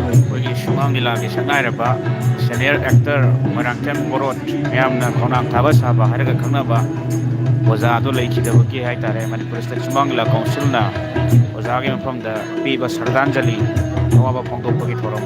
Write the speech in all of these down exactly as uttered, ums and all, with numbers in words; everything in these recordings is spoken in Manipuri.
ꯑꯩꯈꯣꯏꯒꯤ ꯁꯨꯃꯥꯡ ꯂꯤꯂꯥꯒꯤ ꯁꯛꯅꯥꯏꯔꯕ senior actor ꯃꯣꯏꯔꯥꯡꯊꯦꯝ ꯕꯣꯔꯣꯠ, ꯃꯌꯥꯝꯅ ꯈꯣꯡꯅꯥꯡ ꯊꯥꯕ ꯁꯥꯕ ꯍꯥꯏꯔꯒ ꯈꯪꯅꯕ ꯑꯣꯖꯥꯗꯣ ꯂꯩꯈꯤꯗꯕꯒꯤ ꯍꯥꯏꯇꯥꯔꯦ, ꯃꯅꯤꯄꯨꯔ ꯁ꯭ꯇꯦꯠ ꯁꯨꯃꯥꯡ ꯂꯤꯂꯥ ꯀꯥꯎꯟꯁꯤꯜꯅ ꯑꯣꯖꯥꯒꯤ ꯃꯐꯝꯗ ꯄꯤꯕ ꯁ꯭ꯔꯗꯥꯟꯖꯂꯤ, ꯑꯋꯥꯕ ꯐꯣꯡꯗꯣꯛꯄꯒꯤ ꯊꯧꯔꯝ꯫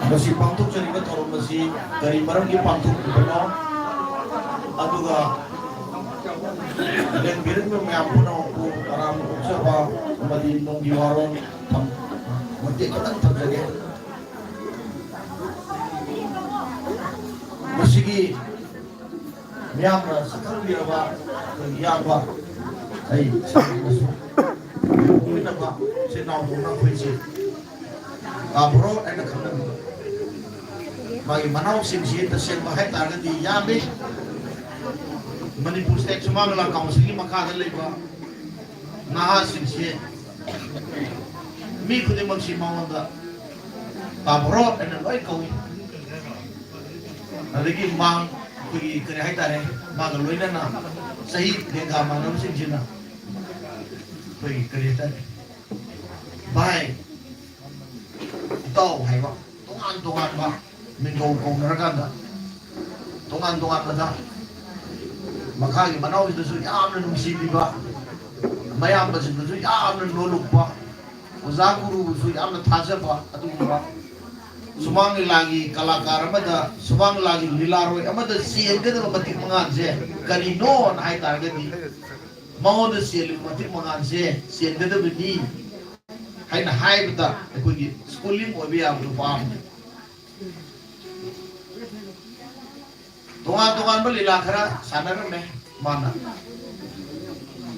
ꯉꯁꯤ ꯄꯥꯡꯊꯣꯛꯆꯔꯤꯕ ꯊꯧꯔꯝ ꯑꯁꯤ ꯀꯔꯤ ꯃꯔꯝꯒꯤ ꯄꯥꯡꯊꯣꯛꯂꯤꯕꯅꯣ? ꯑꯗꯨꯒ ꯂꯦꯡꯕꯤꯔꯛꯂꯤꯕ ꯃꯌꯥꯝ ꯄꯨꯝꯅꯃꯛꯄꯨ ꯇꯔꯥꯝꯅ ꯑꯣꯛꯆꯕ ꯑꯃꯗꯤ ꯅꯨꯡꯒꯤ ꯋꯥꯔꯣꯜ ꯊꯝ-, ꯃꯇꯦꯛ ꯈꯤꯇꯪ ꯊꯝꯖꯒꯦ꯫ ꯃꯁꯤꯒꯤ ꯃꯤꯌꯥꯝꯅ ꯁꯛꯈꯪꯕꯤꯔꯕ ꯑꯩꯈꯣꯏꯒꯤ ꯏꯌꯥꯝꯕ, ꯑꯩ ꯏꯁꯥꯃꯛꯅꯁꯨ ꯄꯣꯛꯃꯤꯟꯅꯕ ꯏꯆꯤꯟ ꯏꯅꯥꯎꯗꯧꯅ ꯑꯩꯈꯣꯏꯁꯦ ꯇꯥꯕ꯭ꯔꯣ ꯍꯥꯏꯅ ꯈꯪꯅꯕꯤꯕ꯫ ꯃꯥꯒꯤ ꯃꯅꯥꯎꯁꯤꯡꯁꯤ ꯇꯁꯦꯡꯕ ꯍꯥꯏꯇꯥꯔꯒꯗꯤ ꯌꯥꯝꯃꯤ꯫ ꯃꯅꯤꯄꯨꯔ ꯁ꯭ꯇꯦꯠ ꯁꯨꯃꯥꯡ ꯂꯤꯂꯥ ꯀꯥꯎꯟꯁꯤꯜꯒꯤ ꯃꯈꯥꯗ ꯂꯩꯕ ꯅꯍꯥꯁꯤꯡꯁꯤ ꯃꯤ ꯈꯨꯗꯤꯡꯃꯛꯁꯤ ꯃꯉꯣꯟꯗ ꯇꯥꯕ꯭ꯔꯣ ꯍꯥꯏꯅ ꯂꯣꯏ ꯀꯧꯏ꯫ ꯑꯗꯒꯤ ꯃꯥꯡ ꯑꯩꯈꯣꯏꯒꯤ ꯀꯔꯤ ꯍꯥꯏꯇꯥꯔꯦ, ꯃꯥꯒ ꯂꯣꯏꯅꯅ ꯆꯍꯤ ꯂꯦꯡꯒꯥ ꯃꯥꯟꯅꯕꯁꯤꯡꯁꯤꯅ ꯑꯩꯈꯣꯏꯒꯤ ꯀꯔꯤ ꯍꯥꯏꯇꯥꯔꯦ, ꯚꯥꯏ, ꯏꯇꯥꯎ ꯍꯥꯏꯕ ꯇꯣꯉꯥꯟ ꯇꯣꯉꯥꯟꯕ ꯃꯤꯡꯒꯧ ꯀꯧꯅꯔꯀꯥꯟꯗ ꯇꯣꯉꯥꯟ ꯇꯣꯉꯥꯟꯕꯗ ꯃꯈꯥꯒꯤ ꯃꯅꯥꯎꯁꯤꯡꯗꯁꯨ ꯌꯥꯝꯅ ꯅꯨꯡꯁꯤꯕꯤꯕ, ꯃꯌꯥꯝꯕꯁꯤꯡꯗꯁꯨ ꯌꯥꯝꯅ ꯅꯣꯂꯨꯛꯄ, ꯑꯣꯖꯥ ꯒꯨꯔꯨꯕꯨꯁꯨ ꯌꯥꯝꯅ ꯊꯥꯖꯕ ꯑꯗꯨꯒꯨꯝꯕ ꯁꯨꯃꯥꯡ ꯂꯤꯂꯥꯒꯤ ꯀꯂꯥꯀꯥꯔ ꯑꯃꯗ, ꯁꯨꯃꯥꯡ ꯂꯤꯂꯥꯒꯤ ꯂꯤꯂꯥꯔꯣꯏ ꯑꯃꯗ ꯆꯦꯟꯒꯗꯕ ꯃꯇꯤꯛ ꯃꯉꯥꯜꯁꯦ ꯀꯔꯤꯅꯣꯅ ꯍꯥꯏ ꯇꯥꯔꯒꯗꯤ, ꯃꯉꯣꯟꯗ ꯆꯦꯜꯂꯤꯕ ꯃꯇꯤꯛ ꯃꯉꯥꯜꯁꯦ ꯆꯦꯟꯒꯗꯕꯅꯤ ꯍꯥꯏꯅ ꯍꯥꯏꯕꯗ ꯑꯩꯈꯣꯏꯒꯤ ꯁ꯭ꯀꯨꯂꯤꯡ ꯑꯣꯏꯕ ꯌꯥꯕꯗꯣ ꯄꯥꯝꯃꯤ꯫ ꯇꯣꯉꯥꯟ ꯇꯣꯉꯥꯟꯕ ꯂꯤꯂꯥ ꯈꯔ ꯁꯥꯟꯅꯔꯝꯃꯦ ꯃꯥꯅ꯫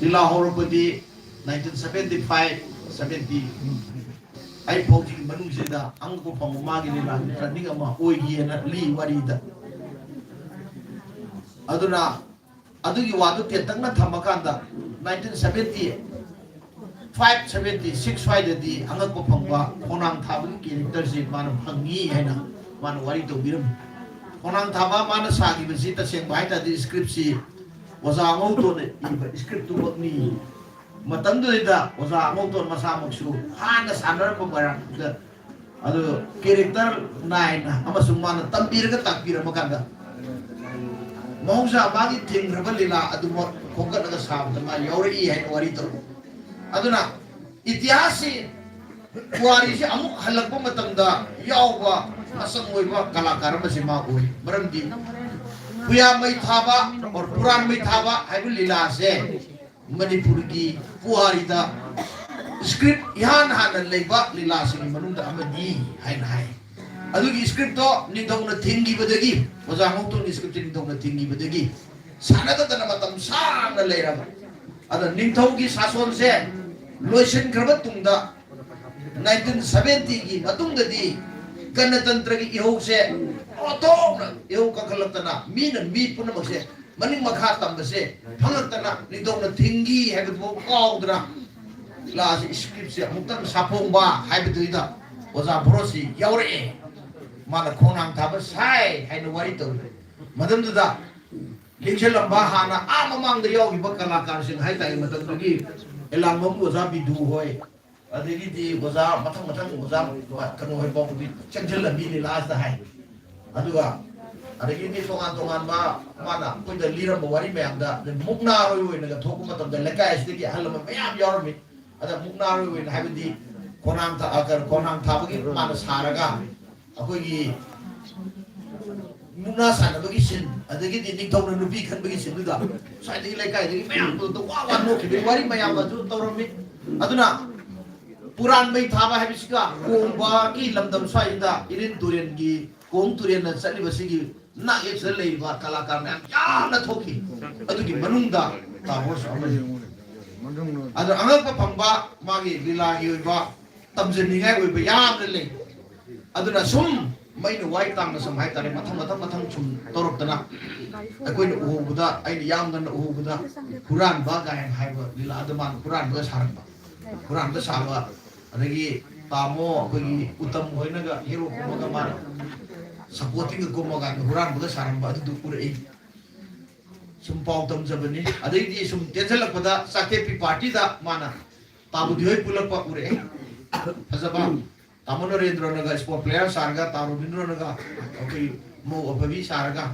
ꯂꯤꯂꯥ ꯍꯧꯔꯛꯄꯗꯤ nineteen seventy five, seventy, ꯑꯩ ꯐꯥꯎꯁꯤꯒꯤ ꯃꯅꯨꯡꯁꯤꯗ ꯑꯉꯛꯄ ꯐꯪꯕ ꯃꯥꯒꯤ ꯂꯤꯂꯥꯒꯤ ꯇ꯭ꯔꯦꯅꯤꯡ ꯑꯃ ꯑꯣꯏꯈꯤꯑꯅ ꯂꯤ ꯋꯥꯔꯤꯗ꯫ ꯑꯗꯨꯅ ꯑꯗꯨꯒꯤ ꯋꯥꯗꯨ ꯇꯦꯟꯇꯛꯅ ꯊꯝꯃꯀꯥꯟꯗ, nineteen seventy five, seventy six ꯁ꯭ꯋꯥꯏꯗꯗꯤ ꯑꯉꯛꯄ ꯐꯪꯕ ꯈꯣꯡꯅꯥꯡ ꯊꯥꯕꯒꯤ ꯀꯦꯔꯦꯛꯇꯔꯁꯤ ꯃꯥꯅ ꯐꯪꯉꯤ ꯍꯥꯏꯅ ꯃꯥꯅ ꯋꯥꯔꯤ ꯇꯧꯕꯤꯔꯝꯃꯤ꯫ ꯈꯣꯡꯅꯥꯡ ꯊꯥꯕ ꯃꯥꯅ ꯁꯥꯈꯤꯕꯁꯤ, ꯇꯁꯦꯡꯕ ꯍꯥꯏ ꯇꯥꯔꯗꯤ, ꯁꯀ꯭ꯔꯤꯞꯁꯤ ꯑꯣꯖꯥ ꯑꯉꯧꯇꯣꯟꯅ ꯏꯕ ꯁꯀ꯭ꯔꯤꯞꯇꯨꯃꯛꯅꯤ꯫ ꯃꯇꯝꯗꯨꯗꯩꯗ ꯑꯣꯖꯥ ꯑꯉꯧꯇꯣꯟ ꯃꯁꯥꯃꯛꯁꯨ ꯍꯥꯟꯅ ꯁꯥꯟꯅꯔꯝꯕ ꯃꯔꯝꯗ, ꯑꯗꯨ ꯀꯦꯔꯦꯛꯇꯔ ꯅꯥꯏꯅ ꯑꯃꯁꯨꯡ ꯃꯥꯅ ꯇꯝꯕꯤꯔꯒ ꯇꯥꯛꯄꯤꯔꯝꯕ ꯀꯥꯟꯗ, ꯃꯍꯧꯁꯥ ꯃꯥꯒꯤ ꯊꯤꯡꯈ꯭ꯔꯕ ꯂꯤꯂꯥ ꯑꯗꯨꯃꯛ ꯈꯣꯝꯒꯠꯂꯒ ꯁꯥꯕꯗ ꯃꯥ ꯌꯥꯎꯔꯛꯏ ꯍꯥꯏꯅ ꯋꯥꯔꯤ ꯇꯧꯔꯤ꯫ ꯑꯗꯨꯅ ꯏꯇꯤꯍꯥꯁꯁꯤ, ꯄꯨꯋꯥꯔꯤꯁꯤ ꯑꯃꯨꯛ ꯍꯜꯂꯛꯄ ꯃꯇꯝꯗ ꯌꯥꯎꯕ ꯃꯆꯪ ꯑꯣꯏꯕ ꯀꯂꯥꯀꯥꯔ ꯑꯃꯁꯤ ꯃꯥ ꯑꯣꯏ꯫ ꯃꯔꯝꯗꯤ ꯄꯨꯌꯥ ꯃꯩ ꯊꯥꯕ, or ꯄꯨꯔꯥꯟ ꯃꯩ ꯊꯥꯕ ꯍꯥꯏꯕ ꯂꯤꯂꯥꯁꯦ ꯃꯅꯤꯄꯨꯔꯒꯤ ꯄꯨꯋꯥꯔꯤꯗ ꯁꯀ꯭ꯔꯤꯞ ꯏꯍꯥꯟ ꯍꯥꯟꯅ ꯂꯩꯕ ꯂꯤꯂꯥꯁꯤꯡꯒꯤ ꯃꯅꯨꯡꯗ ꯑꯃꯅꯤ ꯍꯥꯏꯅ ꯍꯥꯏ꯫ ꯑꯗꯨꯒꯤ ꯁꯀ꯭ꯔꯤꯞꯇꯣ ꯅꯤꯡꯊꯧꯅ ꯊꯤꯡꯈꯤꯕꯗꯒꯤ, ꯑꯣꯖꯥ ꯉꯧꯇꯣꯟꯒꯤ ꯁꯀ꯭ꯔꯤꯞꯇꯤ ꯅꯤꯡꯊꯧꯅ ꯊꯤꯡꯈꯤꯕꯗꯒꯤ ꯁꯥꯟꯅꯗꯗꯅ ꯃꯇꯝ ꯁꯥꯡꯅ ꯂꯩꯔꯕ꯫ ꯑꯗ ꯅꯤꯡꯊꯧꯒꯤ ꯁꯥꯁꯣꯟꯁꯦ ꯂꯣꯏꯁꯤꯟꯈ꯭ꯔꯕ ꯇꯨꯡꯗ, nineteen seventy ꯒꯤ ꯃꯇꯨꯡꯗꯗꯤ ꯒꯅꯇꯟꯇ꯭ꯔꯒꯤ ꯏꯍꯧꯁꯦ ꯑꯣꯟꯊꯣꯛꯅ ꯏꯍꯧ ꯀꯟꯈꯠꯂꯛꯇꯅ, ꯃꯤꯅ ꯃꯤ ꯄꯨꯝꯅꯃꯛꯁꯦ ꯃꯅꯤꯡ ꯃꯈꯥ ꯇꯝꯕꯁꯦ ꯐꯪꯉꯛꯇꯅ, ꯅꯤꯡꯊꯧꯅ ꯊꯤꯡꯈꯤ ꯍꯥꯏꯕꯗꯨꯐꯥꯎ ꯀꯥꯎꯗꯅ, ꯂꯥꯁ ꯁꯀ꯭ꯔꯤꯞꯁꯦ ꯑꯃꯨꯛꯇꯪ ꯁꯥꯐꯣꯡꯕ ꯍꯥꯏꯕꯗꯨꯗ ꯑꯣꯖꯥ ꯚꯣꯔꯣꯁꯤ ꯌꯥꯎꯔꯛꯑꯦ꯫ ꯃꯥꯅ ꯈꯣꯡꯅꯥꯡ ꯊꯥꯕ ꯁꯥꯏ ꯍꯥꯏꯅ ꯋꯥꯔꯤ ꯇꯧꯔꯤ꯫ ꯃꯇꯝꯗꯨꯗ ꯂꯤꯡꯁꯤꯜꯂꯝꯕ ꯍꯥꯟꯅ ꯑꯥ ꯃꯃꯥꯡꯗ ꯌꯥꯎꯈꯤꯕ ꯀꯂꯥꯀꯥꯔꯁꯤꯡ ꯍꯥꯏꯇꯥꯔꯦ, ꯃꯇꯝꯗꯨꯒꯤ ꯑꯦꯂꯥꯡꯕꯝꯒꯤ ꯑꯣꯖꯥ ꯕꯤꯗꯨ ꯍꯣꯏ, ꯑꯗꯒꯤꯗꯤ ꯑꯣꯖꯥ ꯃꯊꯪ ꯃꯊꯪ ꯑꯣꯖꯥ ꯀꯩꯅꯣ ꯍꯣꯏ ꯐꯥꯎꯕꯗꯤ ꯆꯪꯁꯤꯜꯂꯝꯃꯤꯅꯤ ꯂꯥꯁꯇ ꯍꯥꯏ꯫ ꯑꯗꯨꯒ ꯑꯗꯒꯤꯗꯤ ꯇꯣꯉꯥꯟ ꯇꯣꯉꯥꯟꯕ ꯃꯥꯅ ꯑꯩꯈꯣꯏꯗ ꯂꯤꯔꯝꯕ ꯋꯥꯔꯤ ꯃꯌꯥꯝꯗ, ꯑꯗꯩ ꯃꯨꯛꯅꯥꯔꯣꯏ ꯑꯣꯏꯅꯒ ꯊꯣꯛꯄ ꯃꯇꯝꯗ ꯂꯩꯀꯥꯏ ꯑꯁꯤꯗꯒꯤ ꯑꯍꯜ ꯂꯃꯟ ꯃꯌꯥꯝ ꯌꯥꯎꯔꯝꯃꯤ꯫ ꯑꯗ ꯃꯨꯛꯅꯥꯔꯣꯏ ꯑꯣꯏꯅ ꯍꯥꯏꯕꯗꯤ ꯈꯣꯡꯅꯥꯡ ꯊꯥ-, ꯑ, ꯀꯩꯅꯣ, ꯈꯣꯡꯅꯥꯡ ꯊꯥꯕꯒꯤ ꯃꯥꯅ ꯁꯥꯔꯒ ꯑꯩꯈꯣꯏꯒꯤ ꯃꯨꯛꯅꯥ ꯁꯥꯟꯅꯕꯒꯤ ꯁꯤꯟ, ꯑꯗꯒꯤꯗꯤ ꯅꯤꯡꯊꯧꯅ ꯅꯨꯄꯤ ꯈꯟꯕꯒꯤ ꯁꯤꯟꯗꯨꯗ ꯁ꯭ꯋꯥꯏꯗꯒꯤ ꯂꯩꯀꯥꯏꯗꯒꯤ ꯃꯌꯥꯝꯗꯣ ꯋꯥ ꯋꯥ ꯅꯣꯛꯈꯤꯕꯒꯤ ꯋꯥꯔꯤ ꯃꯌꯥꯝ ꯑꯗꯨ ꯇꯧꯔꯝꯃꯤ꯫ ꯑꯗꯨꯅ ꯄꯨꯔꯥꯟ ꯃꯩ ꯊꯥꯕ ꯍꯥꯏꯕꯁꯤꯒ ꯀꯣꯡꯕꯒꯤ ꯂꯝꯗꯝ ꯁ꯭ꯋꯥꯏꯁꯤꯗ ꯏꯔꯤꯜ ꯇꯨꯔꯦꯜꯒꯤ, ꯀꯣꯡ ꯇꯨꯔꯦꯜꯅ ꯆꯠꯂꯤꯕꯁꯤꯒꯤ ꯅꯥꯛꯌꯦꯠꯁꯤꯗ ꯂꯩꯔꯤꯕ ꯀꯂꯥꯀꯥꯔ ꯃꯌꯥꯝ ꯌꯥꯝꯅ ꯊꯣꯛꯈꯤ꯫ ꯑꯗꯨꯒꯤ ꯃꯅꯨꯡꯗ ꯇꯥ ꯚꯣꯔꯣꯁ ꯑꯃꯅꯤ꯫ ꯑꯗꯨ ꯑꯉꯛꯄ ꯐꯪꯕ ꯃꯥꯒꯤ ꯂꯤꯂꯥꯒꯤ ꯑꯣꯏꯕ ꯇꯝꯖꯅꯤꯡꯉꯥꯏ ꯑꯣꯏꯕ ꯌꯥꯝꯅ ꯂꯩ꯫ ꯑꯗꯨꯅ ꯁꯨꯝ ꯃꯩꯅ ꯋꯥꯏ ꯇꯥꯡꯅ ꯁꯨꯝ ꯍꯥꯏꯇꯥꯔꯦ, ꯃꯊꯪ ꯃꯊꯪ ꯃꯊꯪ ꯁꯨꯝ ꯇꯧꯔꯛꯇꯅ, ꯑꯩꯈꯣꯏꯅ ꯎꯍꯧꯕꯗ, ꯑꯩꯅ ꯌꯥꯝ ꯉꯟꯅ ꯎꯍꯧꯕꯗ, ꯍꯨꯔꯥꯟꯕ ꯀꯥꯏꯅ ꯍꯥꯏꯕ ꯂꯤꯂꯥ ꯑꯗꯨ ꯃꯥꯅ ꯍꯨꯔꯥꯟꯕꯒ ꯁꯥꯔꯝꯕ, ꯍꯨꯔꯥꯟꯕ ꯁꯥꯕ, ꯑꯗꯒꯤ ꯇꯥꯃꯣ ꯑꯩꯈꯣꯏꯒꯤ ꯎꯇꯝ ꯍꯣꯏꯅꯒ ꯍꯦꯔꯣ ꯀꯨꯝꯃꯒ ꯃꯥꯅ ꯁꯄꯣꯔꯇꯤꯡꯒ ꯀꯨꯝꯃꯀꯥꯟꯗ ꯍꯨꯔꯥꯟꯕꯒ ꯁꯥꯔꯝꯕ ꯑꯗꯨꯗꯨ ꯎꯔꯛꯏ꯫ ꯁꯨꯝ ꯄꯥꯎ ꯇꯝꯖꯕꯅꯤ꯫ ꯑꯗꯩꯗꯤ ꯁꯨꯝ ꯇꯦꯟꯁꯤꯜꯂꯛꯄꯗ ꯆꯥꯛꯊꯦꯛꯄꯤ ꯄꯥꯔꯇꯤꯗ ꯃꯥꯅ ꯇꯥꯕꯨꯗꯤ ꯍꯣꯏ ꯄꯨꯜꯂꯛꯄ ꯎꯔꯛꯑꯦ꯫ ꯐꯖꯕ ꯇꯥꯃꯣ ꯅꯔꯦꯟꯗ꯭ꯔꯣꯅꯒ ꯏꯁꯄꯣꯔꯠ ꯄ꯭ꯂꯦꯌꯔ ꯁꯥꯔꯒ, ꯇꯥ ꯔꯣꯕꯤꯟꯗ꯭ꯔꯣꯅꯒ ꯑꯩꯈꯣꯏ ꯃꯧ ꯑꯐꯕꯤ ꯁꯥꯔꯒ,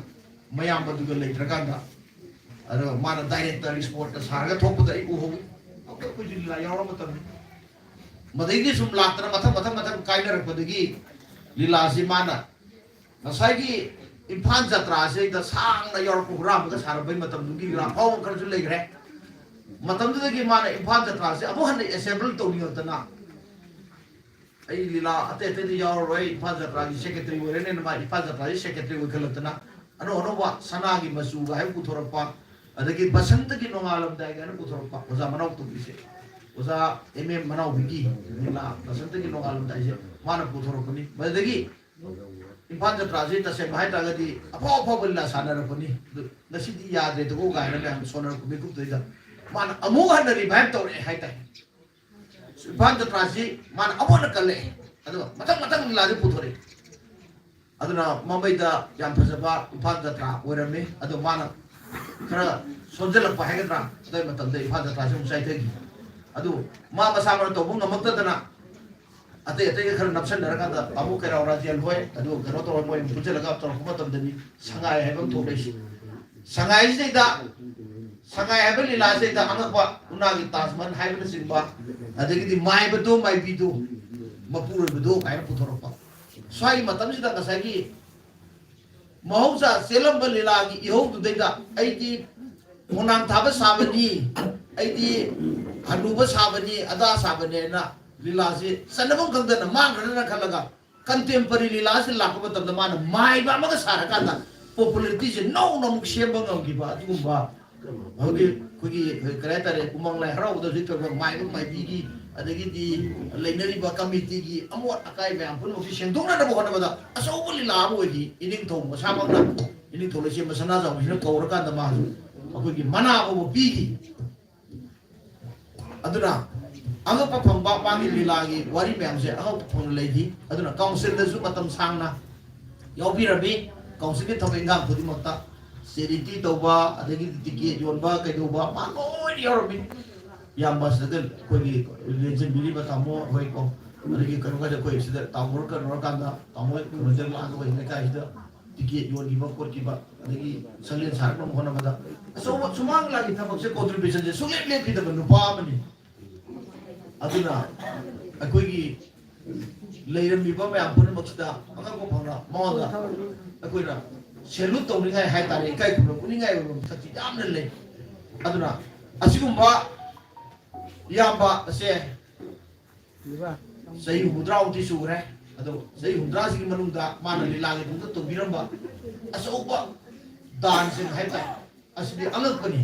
ꯃꯌꯥꯝꯕꯗꯨꯒ ꯂꯩꯇ꯭ꯔꯀꯥꯟꯗ, ꯑꯗꯣ ꯃꯥꯅ ꯗꯥꯏꯔꯦꯛꯇꯔ ꯏꯁꯄꯣꯔꯠꯇ ꯁꯥꯔꯒ ꯊꯣꯛꯄꯗ ꯑꯩ ꯎꯍꯧꯏ꯫ ꯑꯩꯈꯣꯏ, ꯑꯩꯈꯣꯏꯁꯨ ꯂꯤꯂꯥ ꯌꯥꯎꯔ ꯃꯇꯝꯅꯤ꯫ ꯃꯗꯩꯗꯤ ꯁꯨꯝ ꯂꯥꯛꯇꯅ ꯃꯊꯪ ꯃꯊꯪ ꯃꯊꯪ ꯀꯥꯏꯅꯔꯛꯄꯗꯒꯤ ꯂꯤꯂꯥꯁꯤ ꯃꯥꯅ ꯉꯁꯥꯏꯒꯤ ꯏꯝꯐꯥꯜ ꯖꯇ꯭ꯔꯥꯁꯤꯗ ꯁꯥꯡꯅ ꯌꯥꯎꯔꯛꯄ ꯍꯨꯔꯥꯟꯕꯒ ꯁꯥꯔꯝꯕꯒꯤ ꯃꯇꯝꯗꯨꯒꯤ ꯂꯤꯂꯥ ꯐꯥꯎꯕ ꯈꯔꯁꯨ ꯂꯩꯈ꯭ꯔꯦ꯫ ꯃꯇꯝꯗꯨꯗꯒꯤ ꯃꯥꯅ ꯏꯝꯐꯥꯜ ꯖꯇ꯭ꯔꯥꯁꯤ ꯑꯃꯨꯛ ꯍꯟꯅ ꯑꯦꯁꯦꯝꯕꯜ ꯇꯧꯅꯤꯡꯉꯛꯇꯅ, "ꯑꯩ ꯂꯤꯂꯥ ꯑꯇꯩ ꯑꯇꯩꯗ ꯌꯥꯎꯔꯔꯣꯏ, ꯏꯝꯐꯥꯜ ꯖꯇ꯭ꯔꯥꯒꯤ ꯁꯦꯀ꯭ꯔꯦꯇꯔꯤ ꯑꯣꯏꯔꯅꯦꯅ" ꯃꯥ ꯏꯝꯐꯥꯜ ꯖꯇ꯭ꯔꯥꯒꯤ ꯁꯦꯀ꯭ꯔꯦꯇꯔꯤ ꯑꯣꯏꯈꯠꯂꯛꯇꯅ, ꯑꯅꯧ ꯑꯅꯧꯕ ꯁꯅꯥꯒꯤ ꯃꯆꯨꯒ ꯍꯥꯏꯕ ꯄꯨꯊꯣꯔꯛꯄ, ꯑꯗꯒꯤ ꯕꯁꯟꯇꯒꯤ ꯅꯣꯡꯉꯥꯜꯂꯝꯗꯥꯏ ꯀꯥꯏꯅ ꯄꯨꯊꯣꯔꯛꯄ, ꯑꯣꯖꯥ ꯃꯅꯥꯎ ꯇꯧꯕꯤꯁꯦ, ꯑꯣꯖꯥ ꯑꯦꯝ ꯑꯦꯝ ꯃꯅꯥꯎꯕꯤꯒꯤ ꯂꯤꯂꯥ ꯕꯁꯟꯇꯒꯤ ꯅꯣꯡꯉꯥꯜꯂꯝꯗꯥꯏꯁꯦ ꯃꯥꯅ ꯄꯨꯊꯣꯔꯛꯄꯅꯤ꯫ ꯃꯗꯨꯗꯒꯤ ꯏꯝꯐꯥꯜ ꯖꯇ꯭ꯔꯥꯁꯤ ꯇꯁꯦꯡꯅ ꯍꯥꯏꯇꯥꯔꯒꯗꯤ ꯑꯐꯥꯎ ꯑꯐꯥꯎꯕ ꯂꯤꯂꯥ ꯁꯥꯟꯅꯔꯛꯄꯅꯤ꯫ ꯑꯗꯨ ꯉꯁꯤꯗꯤ ꯌꯥꯗ꯭ꯔꯦꯗꯀꯣ ꯀꯥꯏꯅ ꯃꯌꯥꯝ ꯁꯣꯟꯅꯔꯛꯄ ꯃꯤꯀꯨꯞꯇꯨꯗꯩꯗ ꯃꯥꯅ ꯑꯃꯨꯛ ꯍꯟꯅ ꯔꯤꯚꯥꯏꯚ ꯇꯧꯔꯛꯑꯦ ꯍꯥꯏꯇꯥꯔꯦ꯫ ꯏꯝꯐꯥꯜ ꯖꯇ꯭ꯔꯥꯁꯤ ꯃꯥꯅ ꯑꯃꯨꯛ ꯍꯟꯅ ꯀꯜꯂꯛꯑꯦ꯫ ꯑꯗꯨꯒ ꯃꯊꯪ ꯃꯊꯪ ꯂꯤꯂꯥꯁꯤ ꯄꯨꯊꯣꯔꯛꯑꯦ꯫ ꯑꯗꯨꯅ ꯃꯃꯩꯗ ꯌꯥꯝ ꯐꯖꯕ ꯏꯝꯐꯥꯜ ꯖꯇ꯭ꯔꯥ ꯑꯣꯏꯔꯝꯃꯤ꯫ ꯑꯗꯣ ꯃꯥꯅ ꯈꯔ ꯁꯣꯟꯖꯜꯂꯛꯄ ꯍꯥꯏꯒꯗ꯭ꯔꯥ, ꯑꯗꯨꯒꯤ ꯃꯇꯝꯗ ꯏꯝꯐꯥꯜ ꯖꯇ꯭ꯔꯥꯁꯤ ꯑꯃꯨꯛ ꯆꯥꯏꯊꯈꯤ꯫ ꯑꯗꯨ ꯃꯥ ꯃꯁꯥ ꯃꯔ ꯇꯧꯕ ꯉꯝꯃꯛꯇꯗꯅ ꯑꯇꯩ ꯑꯇꯩꯒ ꯈꯔ ꯅꯞꯁꯟꯅꯔꯀꯥꯟꯗ ꯇꯥꯃꯣ ꯀꯩꯔꯥꯎ ꯔꯥꯖꯦꯟ ꯍꯣꯏ, ꯑꯗꯨꯒ ꯀꯩꯅꯣ ꯇꯧꯔ ꯃꯣꯏ ꯑꯃꯨꯛ ꯄꯨꯟꯁꯤꯜꯂꯒ ꯇꯧꯔꯛꯄ ꯃꯇꯝꯗꯅꯤ ꯁꯉꯥꯏ ꯍꯥꯏꯕ ꯑꯃ ꯊꯣꯛꯂꯛꯏꯁꯦ꯫ ꯁꯉꯥꯏꯁꯤꯗꯩꯗ, ꯁꯉꯥꯏ ꯍꯥꯏꯕ ꯂꯤꯂꯥꯁꯤꯗꯩꯗ ꯑꯉꯛꯄ ꯎꯅꯥꯒꯤ ꯇꯥꯖ ꯃꯍꯜ ꯍꯥꯏꯕꯅꯆꯤꯡꯕ, ꯑꯗꯒꯤꯗꯤ ꯃꯥꯏꯕꯗꯣ ꯃꯥꯏꯕꯤꯗꯣ ꯃꯄꯨꯔꯣꯏꯕꯗꯣ ꯀꯥꯏꯅ ꯄꯨꯊꯣꯔꯛꯄ꯫ ꯁ꯭ꯋꯥꯏꯒꯤ ꯃꯇꯝꯁꯤꯗ ꯉꯁꯥꯏꯒꯤ ꯃꯍꯧꯁꯥ ꯆꯦꯜꯂꯝꯕ ꯂꯤꯂꯥꯒꯤ ꯏꯍꯧꯗꯨꯗꯩꯗ ꯑꯩꯗꯤ ꯈꯣꯡꯅꯥꯡ ꯊꯥꯕ ꯁꯥꯕꯅꯤ, ꯑꯩꯗꯤ ꯍꯅꯨꯕ ꯁꯥꯕꯅꯤ, ꯑꯗꯥ ꯁꯥꯕꯅꯦꯅ ꯂꯤꯂꯥꯁꯤ ꯆꯟꯅꯐꯝ ꯈꯪꯗꯅ ꯃꯥꯡꯈ꯭ꯔꯗ꯭ꯔꯥ ꯈꯜꯂꯒ ꯀꯟꯇꯦꯝꯄꯔꯔꯤ ꯂꯤꯂꯥꯁꯤ ꯂꯥꯛꯄ ꯃꯇꯝꯗ ꯃꯥꯅ ꯃꯥꯏꯕ ꯑꯃꯒ ꯁꯥꯔꯀꯥꯟꯗ ꯄꯣꯄꯨꯂꯔꯤꯇꯤꯁꯦ ꯅꯧꯅ ꯑꯃꯨꯛ ꯁꯦꯝꯕ ꯉꯝꯈꯤꯕ ꯑꯗꯨꯒꯨꯝꯕ ꯍꯧꯖꯤꯛ ꯑꯩꯈꯣꯏꯒꯤ ꯀꯔꯤ ꯍꯥꯏꯇꯥꯔꯦ, ꯎꯃꯪ ꯂꯥꯏ ꯍꯔꯥꯎꯕꯗ ꯍꯧꯖꯤꯛ ꯇꯧꯔꯤꯕ ꯃꯥꯏꯕ ꯃꯥꯏꯕꯤꯒꯤ ꯑꯗꯒꯤꯗꯤ ꯂꯩꯅꯔꯤꯕ ꯀꯃꯤꯇꯤꯒꯤ ꯑꯃꯣꯠ ꯑꯀꯥꯏ ꯃꯌꯥꯝ ꯄꯨꯝꯅꯃꯛꯁꯤ ꯁꯦꯡꯗꯣꯛꯅꯅꯕ ꯍꯣꯠꯅꯕꯗ ꯑꯆꯧꯕ ꯂꯤꯂꯥ ꯑꯃ ꯑꯣꯏꯈꯤ꯫ ꯏꯅꯤꯡꯊꯧ ꯃꯁꯥꯃꯛꯅ, ꯏꯅꯤꯡꯊꯧ ꯂꯩꯁꯦꯝꯕ ꯁꯅꯥꯖꯥꯎꯕꯁꯤꯅ ꯀꯧꯔꯀꯥꯟꯗ ꯃꯥꯁꯨ ꯑꯩꯈꯣꯏꯒꯤ ꯃꯅꯥ ꯐꯥꯎꯕ ꯄꯤꯈꯤ꯫ ꯑꯗꯨꯅ ꯑꯉꯛꯄ ꯐꯪꯕ ꯃꯥꯒꯤ ꯂꯤꯂꯥꯒꯤ ꯋꯥꯔꯤ ꯃꯌꯥꯝꯁꯦ ꯑꯉꯛꯄ ꯐꯪꯅ ꯂꯩꯈꯤ꯫ ꯑꯗꯨꯅ ꯀꯥꯎꯟꯁꯤꯜꯗꯁꯨ ꯃꯇꯝ ꯁꯥꯡꯅ ꯌꯥꯎꯕꯤꯔꯝꯃꯤ꯫ ꯀꯥꯎꯟꯁꯤꯜꯒꯤ ꯊꯕꯛ ꯏꯟꯈꯥꯡ ꯈꯨꯗꯤꯡꯃꯛꯇ ꯆꯦꯔꯤꯇꯤ ꯇꯧꯕ, ꯑꯗꯒꯤ ꯇꯤꯀꯦꯠ ꯌꯣꯟꯕ, ꯀꯩꯗꯧꯕ, ꯃꯥ ꯂꯣꯏꯅ ꯌꯥꯎꯔꯝꯃꯤ꯫ ꯏꯌꯥꯝꯕ ꯁꯤꯗ ꯑꯩꯈꯣꯏꯒꯤ ꯂꯦꯡꯁꯤꯟꯕꯤꯔꯤꯕ ꯇꯥꯃꯣ ꯍꯣꯏꯀꯣ, ꯑꯗꯒꯤ ꯀꯩꯅꯣ ꯀꯥꯏꯗ ꯑꯩꯈꯣꯏ ꯁꯤꯗ ꯇꯥꯃꯣ ꯀꯩꯅꯣ ꯀꯥꯟꯗ ꯇꯥꯃꯣ ꯀꯩꯅꯣꯗ ꯂꯥꯛꯑꯒ ꯑꯩꯈꯣꯏ ꯂꯩꯀꯥꯏꯁꯤꯗ ꯇꯤꯀꯦꯠ ꯌꯣꯟꯈꯤꯕ ꯈꯣꯠꯈꯤꯕ, ꯑꯗꯒꯤ ꯁꯪꯂꯦꯟ ꯁꯥꯔꯛꯅꯕ ꯍꯣꯠꯅꯕꯗ ꯑꯆꯧꯕ ꯁꯨꯃꯥꯡ ꯂꯤꯂꯥꯒꯤ ꯊꯕꯛꯁꯦ, ꯀꯣꯟꯇ꯭ꯔꯤꯕ꯭ꯌꯨꯁꯟꯁꯦ ꯁꯨꯡꯂꯦꯞ ꯂꯦꯞꯈꯤꯗꯕ ꯅꯨꯄꯥ ꯑꯃꯅꯤ꯫ ꯑꯗꯨꯅ ꯑꯩꯈꯣꯏꯒꯤ ꯂꯩꯔꯝꯃꯤꯕ ꯃꯌꯥꯝ ꯄꯨꯝꯅꯃꯛꯁꯤꯗ ꯑꯉꯛꯄ ꯐꯪꯅ ꯃꯉꯣꯟꯗ ꯑꯩꯈꯣꯏꯅ ꯁꯦꯂꯨꯠ ꯇꯧꯅꯤꯡꯉꯥꯏ ꯍꯥꯏꯇꯥꯔꯦ, ꯏꯀꯥꯏ ꯈꯨꯝꯅꯕ ꯎꯠꯅꯤꯡꯉꯥꯏ ꯑꯣꯏꯕ ꯃꯊꯛꯇꯤ ꯌꯥꯝꯅ ꯂꯩ꯫ ꯑꯗꯨꯅ ꯑꯁꯤꯒꯨꯝꯕ ꯏꯌꯥꯝꯕ ꯑꯁꯦ ꯆꯍꯤ ꯍꯨꯝꯐꯨꯇꯔꯥꯃꯨꯛꯇꯤ ꯁꯨꯈ꯭ꯔꯦ꯫ ꯑꯗꯣ ꯆꯍꯤ ꯍꯨꯝꯐꯨꯇꯔꯥꯁꯤꯒꯤ ꯃꯅꯨꯡꯗ ꯃꯥꯅ ꯂꯤꯂꯥꯒꯤꯗꯃꯛꯇ ꯇꯧꯕꯤꯔꯝꯕ ꯑꯆꯧꯕ ꯗꯥꯟꯁꯤꯡ ꯍꯥꯏꯇꯥꯔꯦ, ꯑꯁꯤꯗꯤ ꯑꯉꯛꯄꯅꯤ꯫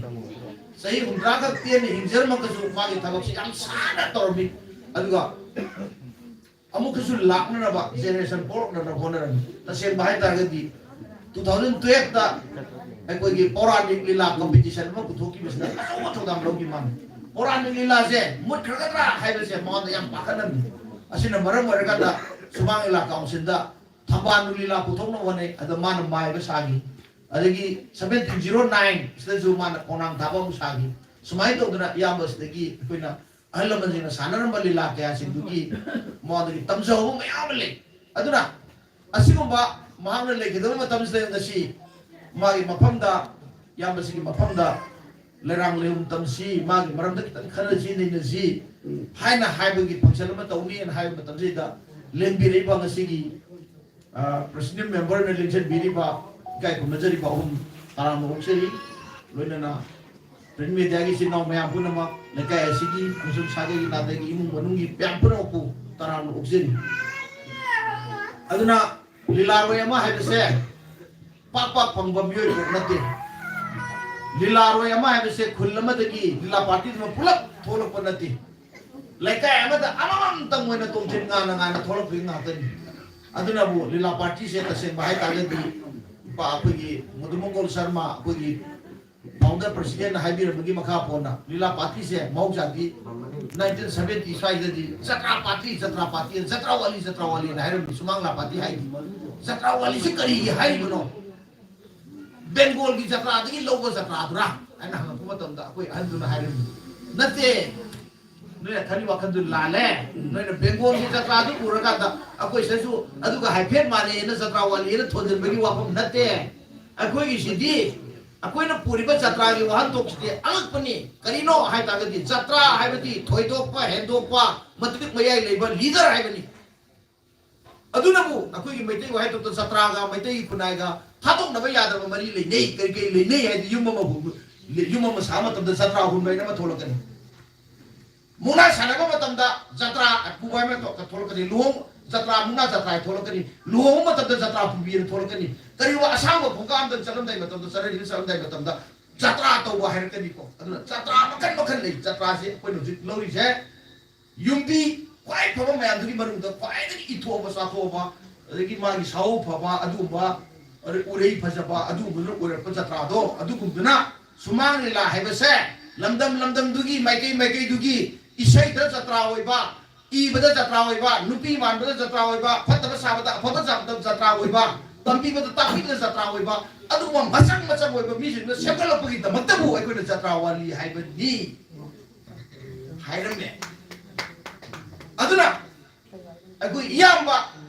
ꯆꯍꯤ ꯍꯨꯝꯐꯨꯇꯔꯥ ꯈꯛ ꯇꯦꯟꯅ ꯍꯤꯡꯖꯔꯝꯃꯒꯁꯨ ꯃꯥꯒꯤ ꯊꯕꯛꯁꯤ ꯌꯥꯝ ꯁꯥꯟꯅ ꯇꯧꯔꯝꯃꯤ꯫ ꯑꯗꯨꯒ ꯑꯃꯨꯛꯀꯁꯨ ꯂꯥꯛꯅꯅꯕ, ꯖꯦꯅꯦꯔꯦꯁꯟ ꯄꯣꯔꯛꯅꯅꯕ ꯍꯣꯠꯅꯔꯝꯃꯤ꯫ ꯇꯁꯦꯡꯕ ꯍꯥꯏꯇꯥꯔꯒꯗꯤ ꯇꯨ ꯊꯥꯎꯖꯟ ꯇꯨꯌꯦꯜꯐꯇ ꯑꯩꯈꯣꯏꯒꯤ ꯄꯧꯔꯥꯅꯤꯛ ꯂꯤꯂꯥ ꯀꯝꯄꯤꯇꯤꯁꯟ ꯑꯃ ꯄꯨꯊꯣꯛꯈꯤꯕꯁꯤꯗ ꯑꯆꯧꯕ ꯊꯧꯗꯥꯡ ꯂꯧꯈꯤ ꯃꯥꯅꯤ꯫ ꯄꯧꯔꯥꯅꯤꯛ ꯂꯤꯂꯥꯁꯦ ꯃꯨꯠꯈ꯭ꯔꯒꯗ꯭ꯔꯥ ꯍꯥꯏꯕꯁꯦ ꯃꯉꯣꯟꯗ ꯌꯥꯝ ꯄꯥꯈꯠꯂꯝꯃꯤ꯫ ꯑꯁꯤꯅ ꯃꯔꯝ ꯑꯣꯏꯔꯀꯥꯟꯗ ꯁꯨꯃꯥꯡ ꯂꯤꯂꯥ ꯀꯥꯎꯟꯁꯤꯜꯗ ꯊꯝꯕꯥꯜ ꯂꯤꯂꯥ ꯄꯨꯊꯣꯛꯅꯕ ꯍꯣꯠꯅꯩ꯫ ꯑꯗ ꯃꯥꯅ ꯃꯥꯏꯕ ꯁꯥꯈꯤ꯫ ꯑꯗꯒꯤ ꯁꯚꯦꯟꯇꯤꯟ ꯖꯤꯔꯣ ꯅꯥꯏꯟ ꯁꯤꯗꯁꯨ ꯃꯥꯅ ꯈꯣꯡꯅꯥꯡ ꯊꯥꯕ ꯑꯃꯨꯛ ꯁꯥꯈꯤ꯫ ꯁꯨꯃꯥꯏꯅ ꯇꯧꯗꯅ ꯏꯌꯥꯝꯕꯁꯤꯗꯒꯤ ꯑꯩꯈꯣꯏꯅ ꯑꯍꯜ ꯂꯃꯟꯁꯤꯡꯅ ꯁꯥꯟꯅꯔꯝꯕ ꯂꯤꯂꯥ ꯀꯌꯥꯁꯤꯡꯗꯨꯒꯤ ꯃꯉꯣꯟꯗꯒꯤ ꯇꯝꯖꯍꯧꯕ ꯃꯌꯥꯝ ꯑꯃ ꯂꯩ꯫ ꯑꯗꯨꯅ ꯑꯁꯤꯒꯨꯝꯕ ꯃꯍꯥꯛꯅ ꯂꯩꯒꯗꯕ ꯃꯇꯝꯁꯤꯗ ꯉꯁꯤ ꯃꯥꯒꯤ ꯃꯐꯝꯗ, ꯏꯌꯥꯝꯕꯁꯤꯒꯤ ꯃꯐꯝꯗ ꯂꯩꯔꯥꯡ ꯂꯩꯍꯨꯝ ꯇꯝꯁꯤ, ꯃꯥꯒꯤ ꯃꯔꯝꯗ ꯈꯤꯇꯪ ꯈꯟꯅꯁꯤ, ꯅꯩꯅꯁꯤ ꯍꯥꯏꯅ ꯍꯥꯏꯕꯒꯤ ꯐꯪꯁꯟ ꯑꯃ ꯇꯧꯅꯤꯅ ꯍꯥꯏꯕ ꯃꯇꯝꯁꯤꯗ ꯂꯦꯡꯕꯤꯔꯛꯏꯕ ꯉꯁꯤꯒꯤ ꯄ꯭ꯔꯦꯁꯤꯗꯦꯟ ꯃꯦꯝꯕꯔꯅ ꯂꯦꯡꯁꯤꯟꯕꯤꯔꯤꯕ ꯏꯀꯥꯏ ꯈꯨꯝꯅꯖꯔꯤꯕ ꯑꯍꯨꯝ ꯇꯔꯥꯝꯅ ꯑꯣꯛꯆꯔꯤ꯫ ꯂꯣꯏꯅꯅ ꯄ꯭ꯔꯤꯟ ꯃꯦꯗꯤꯌꯥꯒꯤ ꯏꯆꯤꯟ ꯏꯅꯥꯎ ꯃꯌꯥꯝ ꯄꯨꯝꯅꯃꯛ, ꯂꯩꯀꯥꯏ ꯑꯁꯤꯒꯤ ꯑꯃꯁꯨꯡ ꯁꯥꯒꯩꯒꯤ ꯅꯥꯇꯩꯒꯤ ꯏꯃꯨꯡ ꯃꯅꯨꯡꯒꯤ ꯃꯌꯥꯝ ꯄꯨꯝꯅꯃꯛꯄꯨ ꯇꯔꯥꯝꯅ ꯑꯣꯛꯆꯔꯤ꯫ ꯑꯗꯨꯅ ꯂꯤꯂꯥꯔꯣꯏ ꯑꯃ ꯍꯥꯏꯕꯁꯦ ꯄꯥꯛ ꯄꯥꯛ ꯐꯪꯕ ꯃꯤꯑꯣꯏ ꯄꯣꯛ ꯅꯠꯇꯦ꯫ ꯂꯤꯂꯥꯔꯣꯏ ꯑꯃ ꯍꯥꯏꯕꯁꯦ ꯈꯨꯜ ꯑꯃꯗꯒꯤ ꯂꯤꯂꯥ ꯄꯥꯔꯇꯤꯗꯨꯃ ꯄꯨꯂꯞ ꯊꯣꯛꯂꯛꯄ ꯅꯠꯇꯦ꯫ ꯂꯩꯀꯥꯏ ꯑꯃꯗ ꯑꯃꯃꯝꯇꯪ ꯑꯣꯏꯅ ꯇꯣꯡꯊꯤꯟ ꯉꯥꯅ ꯉꯥꯅ ꯊꯣꯛꯂꯛꯄꯒꯤ ꯉꯥꯛꯇꯅꯤ꯫ ꯑꯗꯨꯅꯕꯨ ꯂꯤꯂꯥ ꯄꯥꯔꯇꯤꯁꯦ ꯇꯁꯦꯡꯕ ꯍꯥꯏꯇꯥꯔꯒꯗꯤ ꯏꯄꯥ ꯑꯩꯈꯣꯏꯒꯤ ꯃꯣꯗꯨ ꯃꯪꯒꯣꯜ ꯁꯔꯃ, ꯑꯩꯈꯣꯏꯒꯤ ꯐꯥꯎꯟꯗꯔ ꯄ꯭ꯔꯁꯤꯗꯦꯟꯅ ꯍꯥꯏꯕꯤꯔꯝꯕꯒꯤ ꯃꯈꯥ ꯄꯣꯟꯅ ꯂꯤꯂꯥ ꯄꯥꯔꯇꯤꯁꯦ ꯃꯍꯧꯁꯥꯗꯤ ꯅꯥꯏꯟꯇꯤꯟ ꯁꯚꯦꯟꯇꯤ ꯁ꯭ꯋꯥꯏꯗꯗꯤ ꯖꯇ꯭ꯔꯥ ꯄꯥꯔꯇꯤ, ꯖꯇ꯭ꯔꯥ ꯄꯥꯔꯇꯤ, ꯖꯇ꯭ꯔꯥ ꯋꯥꯂꯤ, ꯖꯇ꯭ꯔꯥ ꯋꯥꯂꯤꯅ ꯍꯥꯏꯔꯝꯃꯤ꯫ ꯁꯨꯃꯥꯡ ꯂꯤꯂꯥ ꯄꯥꯔꯇꯤ ꯍꯥꯏꯗꯤ ꯖꯇ꯭ꯔꯥ ꯋꯥꯂꯤꯁꯤ ꯀꯔꯤꯒꯤ ꯍꯥꯏꯔꯤꯕꯅꯣ? ꯕꯦꯡꯒꯣꯜꯒꯤ ꯖꯇ꯭ꯔꯥꯗꯒꯤ ꯂꯧꯕ ꯖꯇ꯭ꯔꯥꯗꯨꯔꯥ ꯍꯥꯏꯅ ꯍꯪꯉꯛꯄ ꯃꯇꯝꯗ ꯑꯩꯈꯣꯏ ꯑꯍꯟꯗꯨꯅ ꯍꯥꯏꯔꯝꯃꯤ, "ꯅꯠꯇꯦ, ꯅꯣꯏꯅ ꯈꯜꯂꯤ ꯋꯥꯈꯜꯗꯨ ꯂꯥꯜꯂꯦ꯫ ꯅꯣꯏꯅ ꯕꯦꯡꯒꯣꯜꯒꯤ ꯖꯇ꯭ꯔꯥꯗꯨ ꯎꯔꯀꯥꯟꯗ ꯑꯩꯈꯣꯏ ꯁꯤꯗꯁꯨ ꯑꯗꯨꯒ ꯍꯥꯏꯐꯦꯠ ꯃꯥꯟꯅꯩꯅ ꯖꯇ꯭ꯔꯥ ꯋꯥꯂꯤꯅ ꯊꯣꯟꯖꯤꯟꯕꯒꯤ ꯋꯥꯐꯝ ꯅꯠꯇꯦ꯫ ꯑꯩꯈꯣꯏꯒꯤꯁꯤꯗꯤ ꯑꯩꯈꯣꯏꯅ ꯄꯨꯔꯤꯕ ꯖꯇ꯭ꯔꯥꯒꯤ ꯋꯥꯍꯟꯊꯣꯛꯁꯤꯗꯤ ꯑꯉꯛꯄꯅꯤ꯫ ꯀꯔꯤꯅꯣ ꯍꯥꯏ ꯇꯥꯔꯒꯗꯤ ꯖꯇ꯭ꯔꯥ ꯍꯥꯏꯕꯗꯤ ꯊꯣꯏꯗꯣꯛꯄ ꯍꯦꯟꯗꯣꯛꯄ ꯃꯇꯤꯛ ꯃꯌꯥꯏ ꯂꯩꯕ ꯂꯤꯗꯔ ꯍꯥꯏꯕꯅꯤ꯫ ꯑꯗꯨꯅꯕꯨ ꯑꯩꯈꯣꯏꯒꯤ ꯃꯩꯇꯩ ꯋꯥꯍꯩꯊꯣꯛꯇ ꯖꯇ꯭ꯔꯥꯒ ꯃꯩꯇꯩꯒꯤ ꯈꯨꯟꯅꯥꯏꯒ ꯊꯥꯗꯣꯛꯅꯕ ꯌꯥꯗꯕ ꯃꯔꯤ ꯂꯩꯅꯩ꯫ ꯀꯔꯤ ꯀꯔꯤ ꯂꯩꯅꯩ ꯍꯥꯏꯗꯤ ꯌꯨꯝ ꯑꯃ ꯍꯨꯟꯕ-, ꯌꯨꯝ ꯑꯃ ꯁꯥꯕ ꯃꯇꯝꯗ ꯖꯇ꯭ꯔꯥ ꯍꯨꯟꯕ ꯍꯥꯏꯅ ꯑꯃ ꯊꯣꯛꯂꯛꯀꯅꯤ꯫ ꯃꯨꯛꯅꯥ ꯁꯥꯟꯅꯕ ꯃꯇꯝꯗ ꯖꯇ꯭ꯔꯥ ꯄꯨꯕ ꯍꯥꯏꯅ ꯊꯣꯛꯂꯛꯀꯅꯤ꯫ ꯂꯨꯍꯣꯡ ꯖꯇ꯭ꯔꯥ, ꯃꯨꯛꯅꯥ ꯖꯇ꯭ꯔꯥ ꯊꯣꯛꯂꯛꯀꯅꯤ꯫ ꯂꯨꯍꯣꯡꯕ ꯃꯇꯝꯗ ꯖꯇ꯭ꯔꯥ ꯄꯨꯕꯤ ꯍꯥꯏꯅ ꯊꯣꯛꯂꯛꯀꯅꯤ꯫ ꯀꯔꯤꯒꯨꯝꯕ ꯑꯁꯥꯡꯕ ꯈꯣꯡꯀꯥꯞ ꯑꯃꯗ ꯆꯠꯂꯝꯗꯥꯏ ꯃꯇꯝꯗ, ꯆꯠꯅꯔꯤꯅ ꯆꯠꯂꯝꯗꯥꯏ ꯃꯇꯝꯗ ꯖꯇ꯭ꯔꯥ ꯇꯧꯕ ꯍꯥꯏꯔꯛꯀꯅꯤꯀꯣ꯫ ꯑꯗꯨꯅ ꯖꯇ꯭ꯔꯥ ꯃꯈꯜ ꯃꯈꯜ ꯂꯩ꯫ ꯖꯇ꯭ꯔꯥꯁꯦ ꯑꯩꯈꯣꯏꯅ ꯍꯧꯖꯤꯛ ꯂꯧꯔꯤꯁꯦ ꯌꯨꯝꯕꯤ ꯈ꯭ꯋꯥꯏ ꯐꯕ ꯃꯌꯥꯝꯗꯨꯒꯤ ꯃꯅꯨꯡꯗ ꯈ꯭ꯋꯥꯏꯗꯒꯤ ꯏꯊꯣꯛꯑꯕ ꯆꯥꯊꯣꯛꯑꯕ, ꯑꯗꯒꯤ ꯃꯥꯒꯤ ꯁꯥꯍꯧ ꯐꯕ ꯑꯗꯨꯒꯨꯝꯕ, ꯑꯗꯩ ꯎꯔꯩ ꯐꯖꯕ ꯑꯗꯨꯒꯨꯝꯕꯗꯨꯅ ꯑꯣꯏꯔꯛꯄ ꯖꯇ꯭ꯔꯥꯗꯣ, ꯑꯗꯨꯒꯨꯝꯗꯨꯅ ꯁꯨꯃꯥꯡ ꯂꯤꯂꯥ ꯍꯥꯏꯕꯁꯦ ꯂꯝꯗꯝ ꯂꯝꯗꯝꯗꯨꯒꯤ, ꯃꯥꯏꯀꯩ ꯃꯥꯏꯀꯩꯗꯨꯒꯤ ꯏꯁꯩꯗ ꯖꯇ꯭ꯔꯥ ꯑꯣꯏꯕ, ꯏꯕꯗ ꯖꯇ꯭ꯔꯥ ꯑꯣꯏꯕ, ꯅꯨꯄꯤ ꯃꯥꯟꯕꯗ ꯖꯇ꯭ꯔꯥ ꯑꯣꯏꯕ, ꯐꯠꯇꯕ ꯁꯥꯕꯗ ꯑꯐꯕ ꯁꯥꯕꯗ ꯖꯇ꯭ꯔꯥ ꯑꯣꯏꯕ, ꯇꯝꯕꯤꯕꯗ ꯇꯥꯛꯄꯤꯕꯗ ꯖꯇ꯭ꯔꯥ ꯑꯣꯏꯕ, ꯑꯗꯨꯒꯨꯝꯕ ꯃꯆꯪ ꯃꯆꯪ ꯑꯣꯏꯕ ꯃꯤꯁꯤꯡꯗꯨꯅ ꯁꯦꯝꯒꯠꯂꯛꯄꯒꯤꯗꯃꯛꯇꯕꯨ ꯑꯩꯈꯣꯏꯅ ꯖꯇ꯭ꯔꯥ ꯋꯥꯂꯤ ꯍꯥꯏꯕꯅꯤ ꯍꯥꯏꯔꯝꯃꯦ꯫ ꯑꯗꯨꯅ ꯑꯩꯈꯣꯏ ꯏꯌꯥꯝꯕ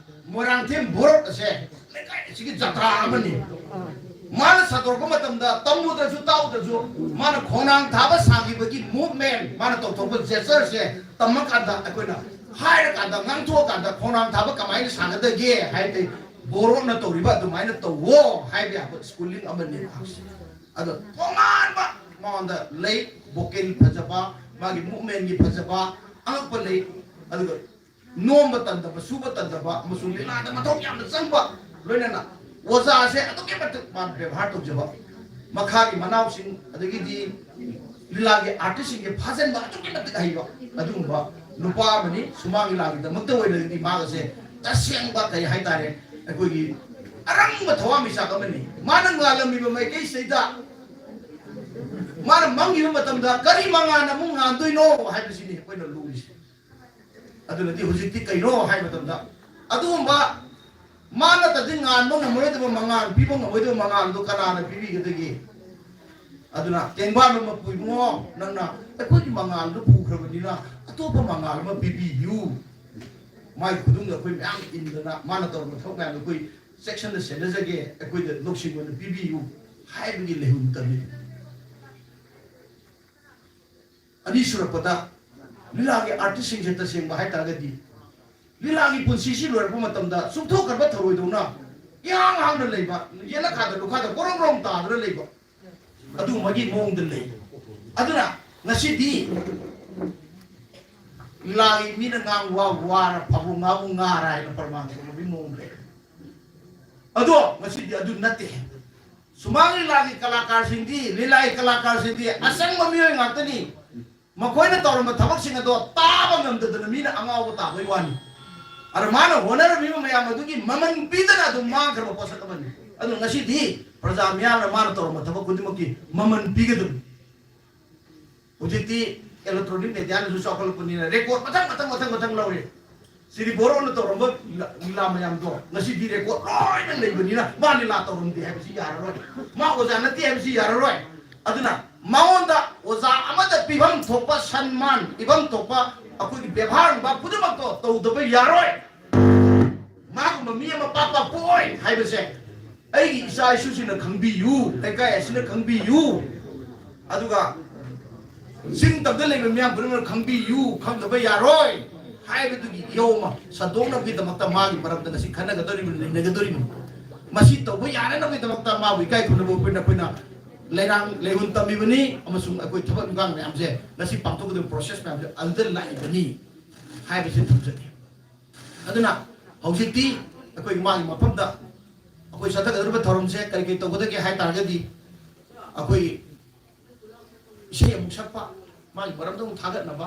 ꯃꯣꯏꯔꯥꯡꯊꯦꯝ ꯕꯣꯔꯣꯠ ꯑꯁꯦ ꯂꯩꯀꯥꯏ ꯑꯁꯤꯒꯤ ꯖꯇ꯭ꯔꯥ ꯑꯃꯅꯤ꯫ ꯃꯥꯅ ꯁꯟꯗꯣꯔꯛꯄ ꯃꯇꯝꯗ ꯇꯝꯃꯨꯗ꯭ꯔꯁꯨ ꯇꯥꯎꯗ꯭ꯔꯁꯨ ꯃꯥꯅ ꯈꯣꯡꯅꯥꯡ ꯊꯥꯕ ꯁꯥꯈꯤꯕꯒꯤ movement, ꯃꯥꯅ ꯇꯧꯊꯣꯛꯄ gestureꯁꯦ ꯇꯝꯃꯀꯥꯟꯗ, ꯑꯩꯈꯣꯏꯅ ꯍꯥꯏꯔꯀꯥꯟꯗ, ꯉꯥꯡꯊꯣꯛꯑꯀꯥꯟꯗ ꯈꯣꯡꯅꯥꯡ ꯊꯥꯕ ꯀꯃꯥꯏꯅ ꯁꯥꯒꯗꯒꯦ ꯍꯥꯏꯕꯗꯤ ꯕꯣꯔꯣꯠꯅ ꯇꯧꯔꯤꯕ ꯑꯗꯨꯃꯥꯏꯅ ꯇꯧꯋꯣ ꯍꯥꯏꯕ ꯌꯥꯕ schooling ꯑꯃꯅꯤ꯫ ꯑꯗꯣ ꯇꯣꯉꯥꯟꯕ ꯃꯉꯣꯟꯗ ꯂꯩ, vocal ꯐꯖꯕ, ꯃꯥꯒꯤ movementꯒꯤ ꯐꯖꯕ ꯑꯉꯛꯄ ꯂꯩ꯫ ꯑꯗꯨꯒ ꯅꯣꯝꯕ ꯇꯟꯗꯕ, ꯁꯨꯕ ꯇꯟꯗꯕ ꯑꯃꯁꯨꯡ ꯂꯤꯂꯥꯗ ꯃꯊꯧ ꯌꯥꯝꯅ ꯆꯪꯕ, ꯂꯣꯏꯅꯅ ꯑꯣꯖꯥꯁꯦ ꯑꯗꯨꯛꯀꯤ ꯃꯇꯤꯛ ꯃꯥꯅ ꯕꯦꯕꯥꯔ ꯇꯧꯖꯕ, ꯃꯈꯥꯒꯤ ꯃꯅꯥꯎꯁꯤꯡ ꯑꯗꯒꯤꯗꯤ ꯂꯤꯂꯥꯒꯤ artistꯁꯤꯡꯁꯦ ꯐꯥꯖꯤꯟꯕ ꯑꯗꯨꯛꯀꯤ ꯃꯇꯤꯛ ꯍꯩꯕ, ꯑꯗꯨꯒꯨꯝꯕ ꯅꯨꯄꯥ ꯑꯃꯅꯤ꯫ ꯁꯨꯃꯥꯡ ꯂꯤꯂꯥꯒꯤꯗꯃꯛꯇ ꯑꯣꯏꯅꯗꯤ ꯃꯥꯒꯁꯦ ꯇꯁꯦꯡꯕ ꯀꯩ ꯍꯥꯏꯇꯥꯔꯦ, ꯑꯩꯈꯣꯏꯒꯤ ꯑꯔꯪꯕ ꯊꯋꯥꯟꯃꯤꯆꯥꯛ ꯑꯃꯅꯤ꯫ ꯃꯥꯅ ꯉꯥꯜꯂꯝꯃꯤꯕ ꯃꯥꯏꯀꯩꯁꯤꯗꯩꯗ ꯃꯥꯅ ꯃꯝꯈꯤꯕ ꯃꯇꯝꯗ ꯀꯔꯤ ꯃꯉꯥꯜꯅ ꯑꯃꯨꯛ ꯉꯥꯟꯗꯣꯏꯅꯣ ꯍꯥꯏꯕꯁꯤꯅꯤ ꯑꯩꯈꯣꯏꯅ ꯂꯨꯔꯤꯁꯦ꯫ ꯑꯗꯨꯅꯗꯤ ꯍꯧꯖꯤꯛꯇꯤ ꯀꯩꯅꯣ ꯍꯥꯏꯕ ꯃꯇꯝꯗ ꯑꯗꯨꯒꯨꯝꯕ ꯃꯥ ꯅꯠꯇꯗꯤ ꯉꯥꯟꯕ ꯉꯝꯃꯔꯣꯏꯗꯕ ꯃꯉꯥꯜ, ꯄꯤꯕ ꯉꯝꯃꯣꯏꯗꯕ ꯃꯉꯥꯜꯗꯨ ꯀꯅꯥꯅ ꯄꯤꯕꯤꯒꯗꯒꯦ? ꯑꯗꯨꯅ ꯇꯦꯡꯕꯥꯟ ꯑꯃ ꯄꯨꯏꯕꯨꯡꯉꯣ, ꯅꯪꯅ ꯑꯩꯈꯣꯏꯒꯤ ꯃꯉꯥꯜꯗꯨ ꯄꯨꯈ꯭ꯔꯕꯅꯤꯅ ꯑꯇꯣꯞꯄ ꯃꯉꯥꯜ ꯑꯃ ꯄꯤꯕꯤꯌꯨ꯫ ꯃꯥꯒꯤ ꯈꯨꯗꯨꯡꯗ ꯑꯩꯈꯣꯏ ꯃꯌꯥꯝ ꯏꯟꯗꯅ ꯃꯥꯅ ꯇꯧꯔꯝꯕ ꯊꯕꯛ ꯃꯌꯥꯝꯗꯣ ꯑꯩꯈꯣꯏ ꯆꯦꯛꯁꯤꯟꯅ ꯁꯦꯟꯅꯖꯒꯦ, ꯑꯩꯈꯣꯏꯗ ꯂꯧꯁꯤꯡ ꯑꯣꯏꯅ ꯄꯤꯕꯤꯌꯨ ꯍꯥꯏꯕꯒꯤ ꯂꯩꯍꯨꯝ ꯇꯝꯃꯤ꯫ ꯑꯅꯤꯁꯨꯔꯛꯄꯗ, ꯂꯤꯂꯥꯒꯤ ꯑꯥꯔꯇꯤꯁꯁꯤꯡꯁꯦ ꯇꯁꯦꯡꯕ ꯍꯥꯏꯇꯥꯔꯒꯗꯤ ꯂꯤꯂꯥꯒꯤ ꯄꯨꯟꯁꯤꯁꯤ ꯂꯣꯏꯔꯛꯄ ꯃꯇꯝꯗ ꯆꯨꯞꯊꯣꯛꯈ꯭ꯔꯕ ꯊꯔꯣꯏꯗꯧꯅ ꯏꯍꯥꯡ ꯍꯥꯡꯅ ꯂꯩꯕ, ꯌꯦꯜꯂꯛꯈꯥꯗ ꯂꯨꯈꯥꯗ ꯀꯣꯔꯣꯡ ꯀꯣꯔꯣꯡ ꯇꯥꯗꯨꯅ ꯂꯩꯕ, ꯑꯗꯨꯒꯨꯝꯕꯒꯤ ꯃꯑꯣꯡꯗ ꯂꯩ꯫ ꯑꯗꯨꯅ ꯉꯁꯤꯗꯤ ꯂꯤꯂꯥꯒꯤ ꯃꯤꯅ ꯉꯥꯡꯕ ꯋꯥ ꯋꯥꯔ ꯐꯕ, ꯉꯥꯡꯕ ꯉꯥꯔ ꯍꯥꯏꯅ ꯄ꯭ꯔꯃꯥꯟ ꯇꯧꯕꯒꯤ ꯃꯑꯣꯡ ꯂꯩ꯫ ꯑꯗꯣ ꯉꯁꯤꯗꯤ ꯑꯗꯨ ꯅꯠꯇꯦ꯫ ꯁꯨꯃꯥꯡ ꯂꯤꯂꯥꯒꯤ ꯀꯂꯥꯀꯥꯔꯁꯤꯡꯗꯤ, ꯂꯤꯂꯥꯒꯤ ꯀꯂꯥꯀꯥꯔꯁꯤꯡꯗꯤ ꯑꯆꯪꯕ ꯃꯤꯑꯣꯏ ꯉꯥꯛꯇꯅꯤ꯫ ꯃꯈꯣꯏꯅ ꯇꯧꯔꯝꯕ ꯊꯕꯛꯁꯤꯡ ꯑꯗꯣ ꯇꯥꯕ ꯉꯝꯗꯗꯅ ꯃꯤꯅ ꯑꯉꯥꯎꯕ ꯇꯥꯕꯩ ꯋꯥꯅꯤ꯫ ꯑꯗ ꯃꯥꯅ ꯍꯣꯠꯅꯔꯝꯃꯤꯕ ꯃꯌꯥꯝ ꯑꯗꯨꯒꯤ ꯃꯃꯜ ꯄꯤꯗꯅ ꯑꯗꯨꯝ ꯃꯥꯡꯈ꯭ꯔꯕ ꯄꯣꯠꯁꯛ ꯑꯃꯅꯤ꯫ ꯑꯗꯨꯅ ꯉꯁꯤꯗꯤ ꯄ꯭ꯔꯖꯥ ꯃꯤꯌꯥꯝꯅ ꯃꯥꯅ ꯇꯧꯔꯝꯕ ꯊꯕꯛ ꯈꯨꯗꯤꯡꯃꯛꯀꯤ ꯃꯃꯜ ꯄꯤꯒꯗꯕꯅꯤ꯫ ꯍꯧꯖꯤꯛꯇꯤ electronic mediaꯅꯁꯨ ꯆꯥꯎꯈꯠꯂꯛꯄꯅꯤꯅ record ꯃꯊꯪ, ꯃꯊꯪ, ꯃꯊꯪ, ꯃꯊꯪ ꯂꯧꯔꯦ꯫ ꯁꯤꯗꯤ ꯕꯣꯔꯣꯅ ꯇꯧꯔꯝꯕ ꯂꯤꯂꯥ, ꯂꯤꯂꯥ ꯃꯌꯥꯝꯗꯣ ꯉꯁꯤꯗꯤ record ꯂꯣꯏꯅ ꯂꯩꯕꯅꯤꯅ ꯃꯥ ꯂꯤꯂꯥ ꯇꯧꯔꯝꯗꯦ ꯍꯥꯏꯕꯁꯤ ꯌꯥꯔꯔꯣꯏ, ꯃꯥ ꯑꯣꯖꯥ ꯅꯠꯇꯦ ꯍꯥꯏꯕꯁꯤ ꯌꯥꯔꯔꯣꯏ꯫ ꯑꯗꯨꯅ ꯃꯉꯣꯟꯗ ꯑꯣꯖꯥ ꯑꯃꯗ ꯄꯤꯐꯝ ꯊꯣꯛꯄ ꯁꯟꯃꯥꯟ, ꯄꯤꯐꯝ ꯊꯣꯛꯄ ꯑꯩꯈꯣꯏꯒꯤ ꯕꯦꯕꯥꯔ ꯈꯨꯗꯤꯡꯃꯛꯇꯣ ꯇꯧꯗꯕ ꯌꯥꯔꯣꯏ꯫ ꯃꯥꯒꯨꯝꯕ ꯃꯤ ꯑꯃ ꯄꯥꯛ ꯄꯥꯛ ꯄꯣꯛꯑꯣꯏ ꯍꯥꯏꯕꯁꯦ ꯑꯩꯒꯤ ꯏꯆꯥ ꯏꯁꯨꯁꯤꯡꯅ ꯈꯪꯕꯤꯌꯨ, ꯂꯩꯀꯥꯏ ꯑꯁꯤꯅ ꯈꯪꯕꯤꯌꯨ, ꯑꯗꯨꯒ ꯆꯤꯡ ꯇꯝꯗ ꯂꯩꯕ ꯃꯤꯌꯥꯝ ꯄꯨꯝꯅꯃꯛꯅ ꯈꯪꯕꯤꯌꯨ, ꯈꯪꯗꯕ ꯌꯥꯔꯣꯏ ꯍꯥꯏꯕꯗꯨꯒꯤ ꯏꯍꯧ ꯑꯃ ꯁꯟꯗꯣꯛꯅꯕꯒꯤꯗꯃꯛꯇ ꯃꯥꯒꯤ ꯃꯔꯛꯇ ꯉꯁꯤ ꯈꯟꯅꯒꯗꯧꯔꯤꯕꯅꯤ, ꯅꯩꯅꯒꯗꯧꯔꯤꯕꯅꯤ꯫ ꯃꯁꯤ ꯇꯧꯕ ꯌꯥꯅꯅꯕꯒꯤꯗꯃꯛꯇ ꯃꯥꯕꯨ ꯏꯀꯥꯏ ꯈꯨꯝꯅꯕ ꯑꯣꯏꯅ ꯑꯩꯈꯣꯏꯅ ꯂꯩꯔꯥꯡ ꯂꯩꯍꯨꯟ ꯇꯝꯃꯤꯕꯅꯤ ꯑꯃꯁꯨꯡ ꯑꯩꯈꯣꯏ ꯊꯕꯛ ꯏꯪꯈꯥꯡ ꯃꯌꯥꯝꯁꯦ, ꯉꯁꯤ ꯄꯥꯡꯊꯣꯛꯀꯗꯕ process ꯃꯌꯥꯝꯁꯦ ꯑꯗꯨꯗ ꯂꯥꯛꯏꯕꯅꯤ ꯍꯥꯏꯕꯁꯤ ꯊꯝꯖꯒꯦ꯫ ꯑꯗꯨꯅ ꯍꯧꯖꯤꯛꯇꯤ ꯑꯩꯈꯣꯏ ꯃꯥꯒꯤ ꯃꯐꯝꯗ ꯑꯩꯈꯣꯏ ꯆꯠꯊꯒꯗꯧꯔꯤꯕ ꯊꯧꯔꯝꯁꯦ ꯀꯔꯤ ꯀꯔꯤ ꯇꯧꯒꯗꯒꯦ ꯍꯥꯏ ꯇꯥꯔꯒꯗꯤ, ꯑꯩꯈꯣꯏ ꯏꯁꯩ ꯑꯃꯨꯛ ꯁꯛꯄ, ꯃꯥꯒꯤ ꯃꯔꯝꯗ ꯑꯃꯨꯛ ꯊꯥꯒꯠꯅꯕ,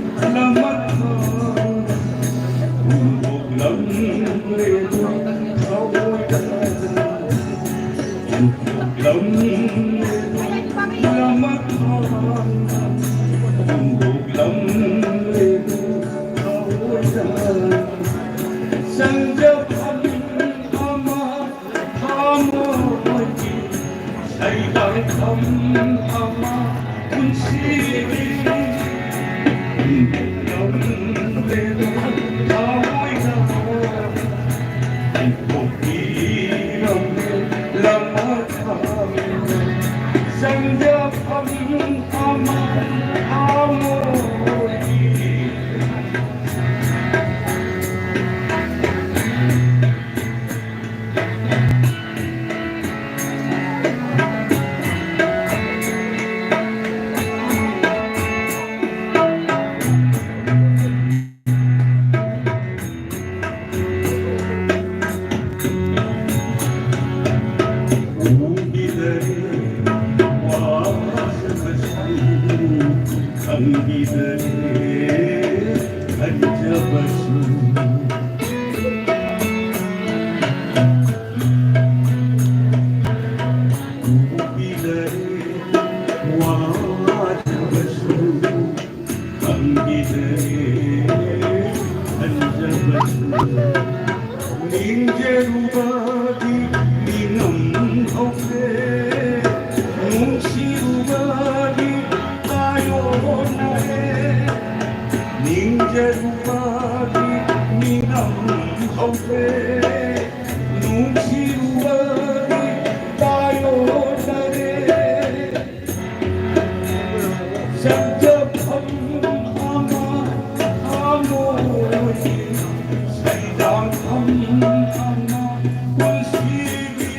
ꯈꯝ ꯑꯃ ꯄꯨꯟꯁꯤꯒꯤ ꯉꯝꯂꯦꯗ ꯊꯥꯑꯣꯏꯅ ꯄꯣꯛꯄꯤꯔꯝꯂꯦ ꯂꯃꯟ ꯈꯝꯅ ꯆꯪꯖꯐꯝ ꯑꯃ ꯊꯥꯃꯣꯏꯒꯤ ꯎꯈꯤꯗꯔꯦ ꯋꯥꯖꯕꯁꯨ, ꯈꯪꯈꯤꯗꯔꯦ ꯈꯟꯖꯕꯁꯨ꯫ ꯎꯈꯤꯗꯔꯦ ꯋꯥꯖꯕꯁꯨ, ꯈꯪꯈꯤꯗꯔꯦ ꯈꯟꯖꯕꯁꯨ꯫ ꯅꯤꯡꯖꯔꯨꯕꯒꯤ ꯅꯤꯡꯉꯝ ꯍꯧꯈ꯭ꯔꯦ, ꯅꯨꯡꯁꯤꯔꯨꯕꯒꯤ ꯇꯥꯏꯑꯣꯟꯅꯔꯦ꯫ ꯅꯤꯡꯖꯔꯨꯕꯒꯤ ꯅꯤꯡꯉꯝ ꯍꯧꯈ꯭ꯔꯦ, ꯅꯨꯡꯁꯤꯔꯨꯕꯒꯤ ꯇꯥꯏꯑꯣꯟꯅꯔꯦ꯫ ꯆꯪꯖꯐꯝ ꯑꯃ ꯊꯥꯃꯣꯏꯒꯤ ꯁꯩꯗꯥꯡꯐꯝ ꯑꯃ ꯄꯨꯟꯁꯤꯒꯤ꯫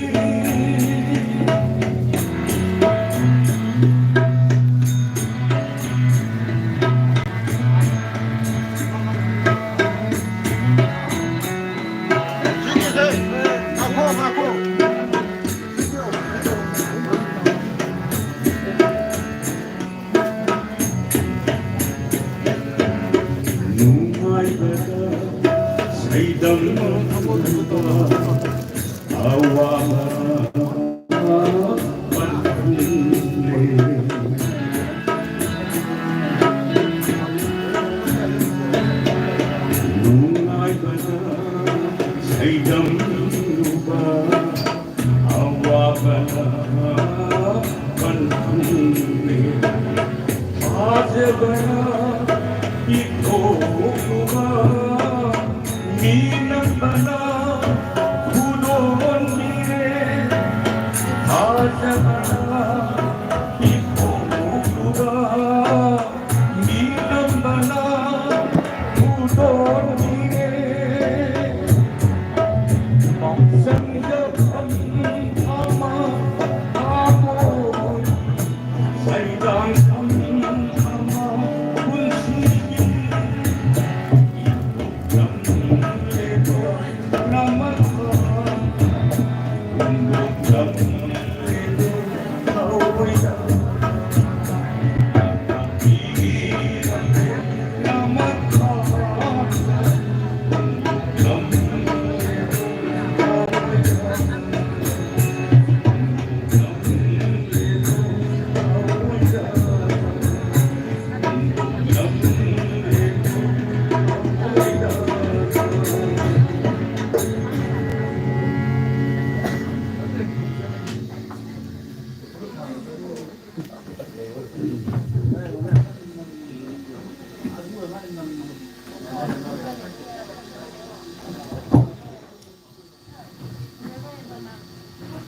ꯁꯤꯒꯤꯁꯦ ꯉꯥꯏꯈꯣ, ꯉꯥꯏꯈꯣ꯫ ꯅꯨꯡꯉꯥꯏꯕꯗ ꯁꯩꯗꯝ ꯑꯋꯥꯕ ꯄꯟꯊꯨꯡꯂꯦ꯫ ꯅꯨꯡꯉꯥꯏꯕꯗ ꯁꯩꯗꯝꯂꯨꯕ ꯑꯋꯥꯕꯅ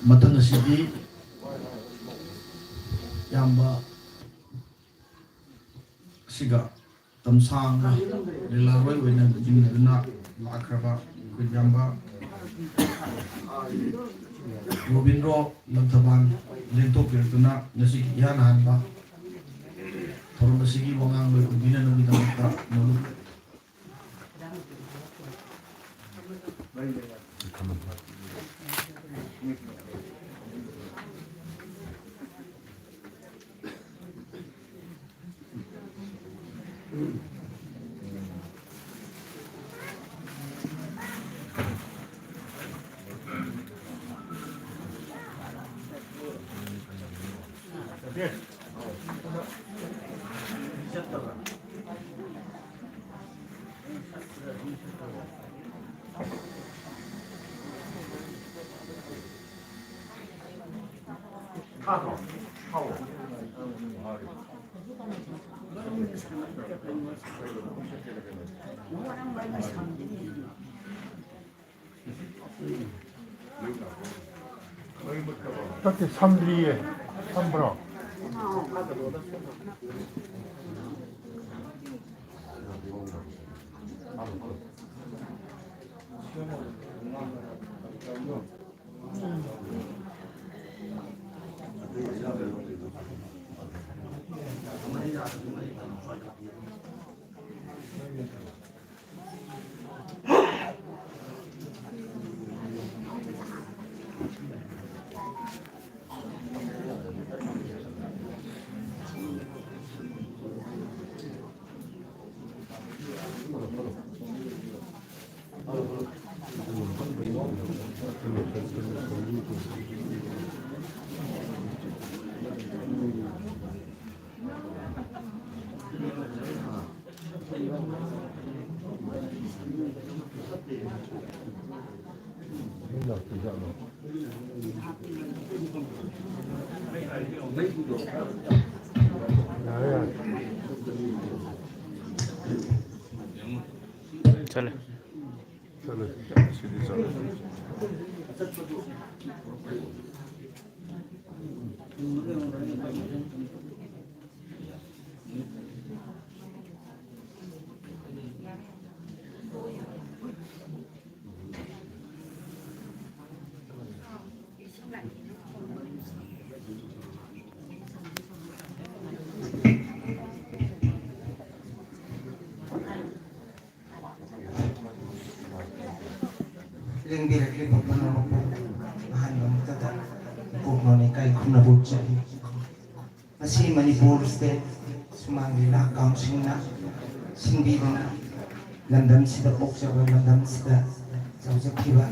ꯃꯊꯪ ꯑꯁꯤꯗꯤ ꯏꯌꯥꯝꯕ ꯑꯁꯤꯒ ꯃꯇꯝ ꯁꯥꯡꯅ ꯂꯤꯂꯥꯔꯣꯏ ꯑꯣꯏꯅ ꯂꯨꯆꯤꯡꯅꯗꯨꯅ ꯂꯥꯛꯈ꯭ꯔꯕ ꯑꯩꯈꯣꯏ ꯏꯌꯥꯝꯕ ꯔꯣꯕꯤꯟꯗ꯭ꯔꯣ ꯂꯪꯊꯕꯥꯜ ꯂꯦꯡꯊꯣꯛꯄꯤꯔꯛꯇꯨꯅ ꯉꯁꯤꯒꯤ ꯏꯍꯥꯟ ꯍꯥꯟꯕ ꯊꯧꯔꯝ ꯑꯁꯤꯒꯤ ꯋꯥꯉꯥꯡꯂꯣꯏ ꯑꯣꯏꯕꯤꯅꯅꯕꯒꯤꯗꯃꯛꯇ ꯃꯔꯨꯞ ꯅꯠꯇꯦ, ꯁꯝꯗ꯭ꯔꯤꯌꯦ꯫ ꯁꯝꯕ꯭ꯔꯣ? ꯆꯠꯂꯦ꯫ ꯆꯠꯂꯦ꯫ ꯁꯤꯗꯤ ꯆꯠꯂꯦ꯫ ꯂꯦꯡꯕꯤꯔꯛꯂꯤꯕ ꯄꯨꯝꯅꯃꯛꯄꯨ ꯑꯍꯥꯟꯕꯃꯛꯇꯗ ꯄꯨꯛꯅꯤꯡ ꯏꯀꯥꯏ ꯈꯨꯝꯅꯕ ꯎꯠꯆꯔꯤ꯫ ꯃꯁꯤ ꯃꯅꯤꯄꯨꯔ ꯁ꯭ꯇꯦꯠ ꯁꯨꯃꯥꯡ ꯂꯤꯂꯥ ꯀꯥꯎꯟꯁꯤꯜꯅ ꯁꯤꯟꯕꯤꯗꯨꯅ ꯂꯝꯗꯝꯁꯤꯗ ꯄꯣꯛꯆꯕ, ꯂꯝꯗꯝꯁꯤꯗ ꯆꯥꯎꯖꯈꯤꯕ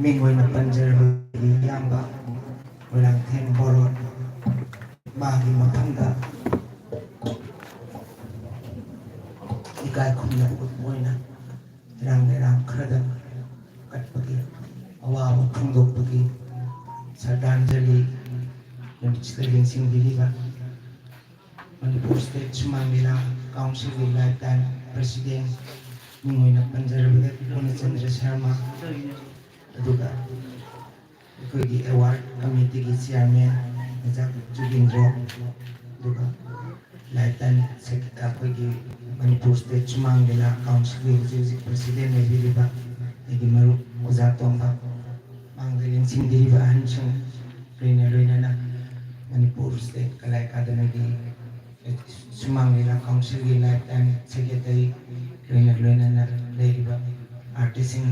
ꯃꯤꯡ ꯑꯣꯏꯅ ꯄꯟꯖꯔꯕꯗꯤ ꯏꯌꯥꯝꯕ ꯃꯣꯏꯔꯥꯡꯊꯦꯝ ꯕꯣꯔꯣꯟ, ꯃꯥꯒꯤ ꯃꯐꯝꯗ ꯏꯀꯥꯏ ꯈꯨꯝꯅꯕ ꯎꯠꯄ ꯑꯣꯏꯅ ꯏꯔꯥꯡ ꯂꯩꯔꯥꯡ ꯈꯔꯗꯪ ꯀꯠꯄꯒꯤ, ꯑꯋꯥꯕ ꯐꯣꯡꯗꯣꯛꯄꯒꯤ ꯁ꯭ꯔꯗꯥꯟꯖꯂꯤ ꯁꯤꯗ ꯂꯦꯡꯁꯤꯟꯕꯤꯔꯤꯕ ꯃꯅꯤꯄꯨꯔ ꯁ꯭ꯇꯦꯠ ꯁꯨꯃꯥꯡ ꯂꯤꯂꯥ ꯀꯥꯎꯟꯁꯤꯜꯒꯤ ꯂꯥꯏꯐ ꯇꯥꯏꯝ ꯄ꯭ꯔꯦꯁꯤꯗꯦꯟ, ꯃꯤꯡ ꯑꯣꯏꯅ ꯄꯟꯖꯔꯕꯗ ꯄꯨꯔꯅꯆꯟꯗ꯭ꯔ ꯁꯔꯃ, ꯑꯗꯨꯒ ꯑꯩꯈꯣꯏꯒꯤ ꯑꯦꯋꯥꯔꯗ ꯀꯃꯤꯇꯤꯒꯤ ꯆꯤꯌꯥꯔꯃꯦꯟ ꯑꯣꯖꯥ ꯖꯨꯒꯤꯟꯗ꯭ꯔꯣ, ꯑꯗꯨꯒ ꯂꯥꯏꯐ ꯇꯥꯏꯝ ꯁꯦꯛ-, ꯑꯩꯈꯣꯏꯒꯤ ꯃꯅꯤꯄꯨꯔ ꯁ꯭ꯇꯦꯠ ꯁꯨꯃꯥꯡ ꯂꯤꯂꯥ ꯀꯥꯎꯟꯁꯤꯜꯒꯤ ꯍꯧꯖꯤꯛ ꯍꯧꯖꯤꯛ ꯄ꯭ꯔꯦꯁꯤꯗꯦꯟ ꯑꯣꯏꯕꯤꯔꯤꯕ ꯑꯩꯒꯤ ꯃꯔꯨꯞ ꯑꯣꯖꯥ ꯇꯣꯝꯕ, ꯃꯥꯡꯗ ꯂꯦꯡꯁꯤꯟꯕꯤꯔꯤꯕ ꯑꯍꯟꯁꯤꯡ, ꯂꯣꯏꯅ ꯂꯣꯏꯅꯅ ꯃꯅꯤꯄꯨꯔ ꯁ꯭ꯇꯦꯠ ꯀꯂꯥ ꯑꯦꯀꯥꯗꯃꯤꯒꯤ ꯁꯨꯃꯥꯡ ꯂꯤꯂꯥ ꯀꯥꯎꯟꯁꯤꯜꯒꯤ ꯂꯥꯏꯐ ꯇꯥꯏꯝ ꯁꯦꯀ꯭ꯔꯦꯇꯔꯤ, ꯂꯣꯏꯅ ꯂꯣꯏꯅꯅ ꯂꯩꯔꯤꯕ ꯑꯥꯔꯇꯤꯁꯁꯤꯡ,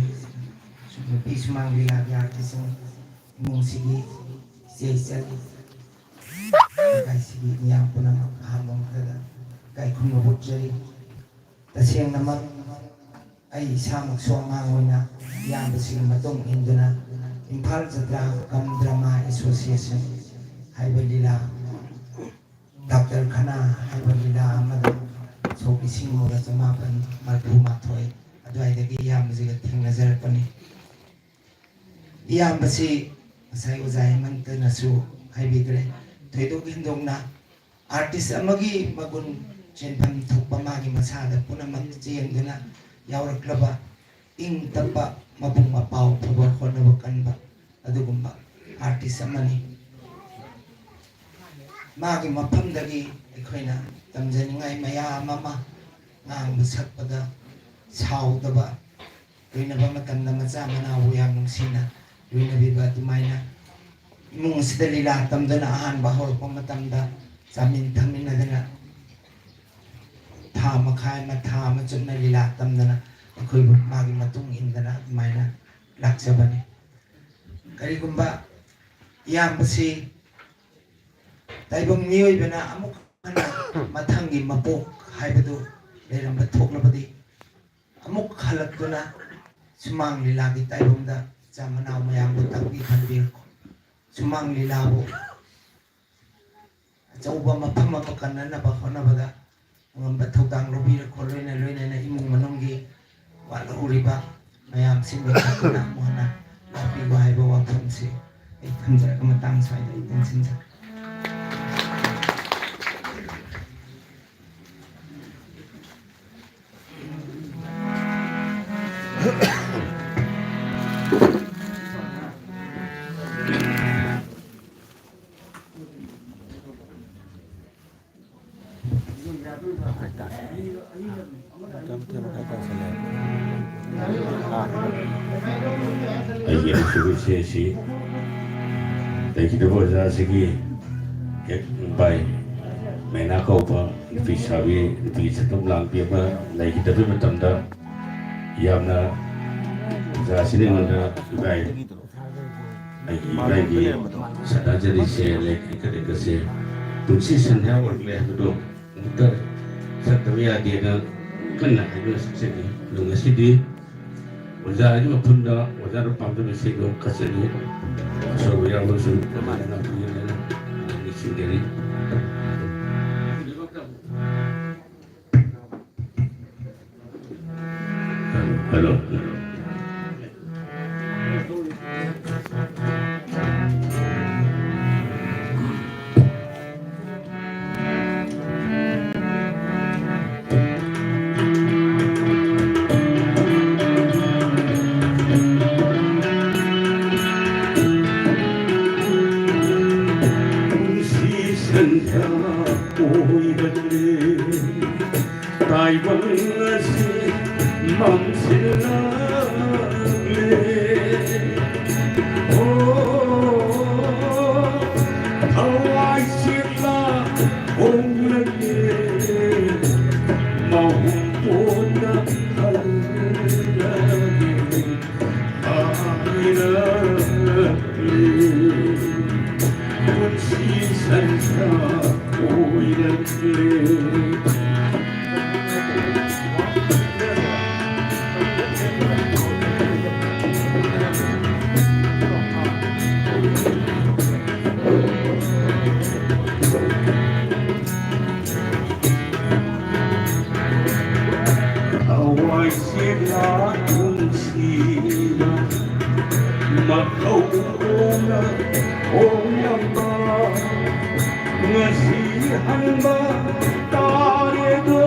ꯅꯨꯄꯤ ꯁꯨꯃꯥꯡ ꯂꯤꯂꯥꯒꯤ ꯑꯥꯔꯇꯤꯁꯁꯤꯡ, ꯏꯃꯨꯡꯁꯤꯒꯤ ꯏꯆꯦ ꯏꯆꯜ, ꯂꯩꯀꯥꯏꯁꯤꯒꯤ ꯃꯤꯌꯥꯝ ꯄꯨꯝꯅꯃꯛ ꯑꯍꯥꯟꯕ ꯃꯛꯇꯗ ꯏꯀꯥꯏ ꯈꯨꯝꯅꯕ ꯎꯠꯆꯔꯤ꯫ ꯇꯁꯦꯡꯅꯃꯛ ꯑꯩ ꯏꯁꯥꯃꯛꯁꯨ ꯑꯉꯥꯡ ꯑꯣꯏꯅ ꯏꯌꯥꯝꯕꯁꯤꯒꯤ ꯃꯇꯨꯡ ꯏꯟꯗꯨꯅ ꯏꯝꯐꯥꯜ ꯖꯇ꯭ꯔꯥ ꯀꯝ ꯗ꯭ꯔꯃꯥ ꯑꯦꯁꯣꯁꯤꯌꯦꯁꯟ ꯍꯥꯏꯕ ꯂꯤꯂꯥ, ꯗꯥꯛꯇꯔ ꯈꯅꯥ ꯍꯥꯏꯕ ꯂꯤꯂꯥ ꯑꯃꯗ ꯁꯣꯛ ꯂꯤꯁꯤꯡ ꯑꯃꯒ ꯆꯃꯥꯄꯟ ꯃꯔꯤꯐꯨ ꯃꯥꯊꯣꯏ ꯑꯗꯨꯋꯥꯏꯗꯒꯤ ꯏꯌꯥꯝꯕꯁꯤꯒ ꯊꯦꯡꯅꯖꯔꯛꯄꯅꯤ꯫ ꯏꯌꯥꯝꯕꯁꯤ ꯉꯁꯥꯏ ꯑꯣꯖꯥ ꯍꯦꯃꯟꯇꯅꯁꯨ ꯍꯥꯏꯕꯤꯈ꯭ꯔꯦ, ꯊꯣꯏꯗꯣꯛ ꯍꯦꯟꯗꯣꯛꯅ ꯑꯥꯔꯇꯤꯁ ꯑꯃꯒꯤ ꯃꯒꯨꯟ ꯆꯦꯟꯐꯝ ꯊꯣꯛꯄ ꯃꯥꯒꯤ ꯃꯁꯥꯗ ꯄꯨꯝꯅꯃꯛ ꯆꯦꯟꯗꯨꯅ ꯌꯥꯎꯔꯛꯂꯕ ꯏꯪ ꯇꯞꯄ, ꯃꯕꯨꯛ ꯃꯄꯥꯎ ꯐꯕ, ꯍꯣꯠꯅꯕ ꯀꯟꯕ ꯑꯗꯨꯒꯨꯝꯕ ꯑꯥꯔꯇꯤꯁ ꯑꯃꯅꯤ꯫ ꯃꯥꯒꯤ ꯃꯐꯝꯗꯒꯤ ꯑꯩꯈꯣꯏꯅ ꯇꯝꯖꯅꯤꯡꯉꯥꯏ ꯃꯌꯥꯝ ꯑꯃ, ꯉꯥꯡꯕ ꯁꯛꯄꯗ ꯁꯥꯎꯗꯕ, ꯂꯣꯏꯅꯕ ꯃꯇꯝꯗ ꯃꯆꯥ ꯃꯅꯥꯎꯕꯨ ꯌꯥꯝ ꯅꯨꯡꯁꯤꯅ ꯂꯣꯏꯅꯕꯤꯕ, ꯑꯗꯨꯃꯥꯏꯅ ꯏꯃꯨꯡ ꯑꯁꯤꯗ ꯂꯤꯂꯥ ꯇꯝꯗꯨꯅ ꯑꯍꯥꯟꯕ ꯍꯧꯔꯛꯄ ꯃꯇꯝꯗ ꯆꯥꯃꯤꯟ ꯊꯛꯃꯤꯟꯅꯗꯅ ꯊꯥ ꯃꯈꯥꯏ ꯑꯃ, ꯊꯥ ꯑꯃ ꯆꯨꯞꯅ ꯂꯤꯂꯥ ꯇꯝꯗꯅ ꯑꯩꯈꯣꯏꯕꯨ ꯃꯥꯒꯤ ꯃꯇꯨꯡ ꯏꯟꯗꯅ ꯑꯗꯨꯃꯥꯏꯅ ꯂꯥꯛꯆꯕꯅꯤ꯫ ꯀꯔꯤꯒꯨꯝꯕ ꯏꯌꯥꯝꯕꯁꯤ ꯇꯥꯏꯕꯪ ꯃꯤꯑꯣꯏꯕꯅ ꯑꯃꯨꯛ ꯍꯟꯅ ꯃꯊꯪꯒꯤ ꯃꯄꯣꯛ ꯍꯥꯏꯕꯗꯨ ꯂꯩꯔꯝꯕ ꯊꯣꯛꯂꯕꯗꯤ, ꯑꯃꯨꯛ ꯍꯜꯂꯛꯇꯨꯅ ꯁꯨꯃꯥꯡ ꯂꯤꯂꯥꯒꯤ ꯇꯥꯏꯕꯪꯗ ꯏꯆꯥ ꯃꯅꯥꯎ ꯃꯌꯥꯝꯕꯨ ꯇꯥꯛꯄꯤ ꯈꯟꯕꯤꯔꯛꯈꯣ꯫ ꯁꯨꯃꯥꯡ ꯂꯤꯂꯥꯕꯨ ꯑꯆꯧꯕ ꯃꯐꯝ ꯑꯃ ꯀꯟꯅꯅꯕ ꯍꯣꯠꯅꯕꯗ ꯑꯉꯝꯕ ꯊꯧꯗꯥꯡ ꯂꯧꯕꯤꯔꯛꯈꯣ꯫ ꯂꯣꯏꯅ ꯂꯣꯏꯅꯅ ꯏꯃꯨꯡ ꯃꯅꯨꯡꯒꯤ ꯋꯥꯠꯍꯧꯔꯤꯕ ꯃꯌꯥꯝꯁꯤꯡꯕꯨ ꯈꯪꯗꯨꯅ ꯑꯃꯨꯛ ꯍꯟꯅ ꯂꯥꯛꯄꯤꯌꯨ ꯍꯥꯏꯕ ꯋꯥꯐꯝꯁꯤ ꯑꯩ ꯊꯝꯖꯔꯒ ꯃꯇꯥꯡ ꯁ꯭ꯋꯥꯏꯗ ꯑꯩ ꯇꯦꯟꯁꯤꯟꯖꯔꯦ꯫ ꯑꯩꯒꯤ ꯑꯁꯨꯕꯁꯦ ꯑꯁꯤ ꯂꯩꯈꯤꯗꯕ ꯑꯣꯖꯥꯁꯤꯒꯤ ꯍꯦꯛ ꯅꯨꯡꯕꯥꯏ ꯃꯦꯅꯥ ꯀꯧꯕ ꯅꯨꯄꯤ ꯁꯥꯕꯤ, ꯅꯨꯄꯤ ꯁꯛꯇꯝ ꯂꯥꯡꯕꯤ ꯑꯃ ꯂꯩꯈꯤꯗꯕ ꯃꯇꯝꯗ ꯌꯥꯝꯅ ꯑꯣꯖꯥꯁꯤꯅ ꯑꯩꯉꯣꯟꯗ, "ꯏꯕꯥꯏ, ꯑꯩꯒꯤ ꯏꯕꯥꯏꯒꯤ ꯁꯗꯥꯟꯖꯂꯤꯁꯦ, ꯂꯩ ꯀꯔꯤ ꯀꯔꯤꯒꯁꯦ ꯄꯨꯟꯁꯤ ꯁꯟꯙ꯭ꯌꯥ ꯑꯣꯏꯔꯛꯂꯦ ꯍꯥꯏꯕꯗꯣ ꯑꯃꯨꯛꯇ ꯁꯛꯇꯕ ꯌꯥꯗꯦꯅ ꯀꯟꯅ ꯍꯥꯏꯗꯨꯅ ꯁꯛꯆꯈꯤ꯫ ꯑꯗꯣ ꯉꯁꯤꯗꯤ ꯑꯣꯖꯥꯒꯤ ꯃꯐꯝꯗ ꯑꯣꯖꯥꯅ ꯄꯥꯝꯖꯕ ꯏꯁꯩꯗꯣ ꯀꯠꯆꯒꯦ꯫ ꯑꯁꯣꯏꯕ ꯌꯥꯎꯔꯁꯨ ꯑꯗꯨꯃꯥꯏꯅ ꯉꯥꯛꯄꯤꯌꯨ ꯍꯥꯏꯅ ꯅꯤꯡꯁꯤꯡꯖꯔꯤ꯫ Hello, hello. ꯄꯨꯟꯁꯤ ꯁꯟꯙ꯭ꯌꯥ ꯑꯣꯏꯔꯛꯂꯦ꯫ ꯇꯥꯏꯕꯪ ꯑꯁꯤ ꯃꯝꯁꯤꯜꯂꯛꯂꯦ꯫ ꯑꯣ, ꯊꯋꯥꯏ ꯁꯦꯛꯂꯥ ꯍꯣꯡꯂꯒꯦ, ꯃꯍꯨꯝ ꯑꯣꯟꯅ ꯍꯜꯂꯒꯦ꯫ ꯊꯋꯥꯏꯁꯦ ꯂꯥꯛ ꯅꯨꯡꯁꯤꯅ ꯃꯈꯧꯅ ꯍꯣꯡꯂꯝꯕ ꯉꯁꯤ ꯍꯟꯕ ꯇꯥꯔꯦꯗꯣ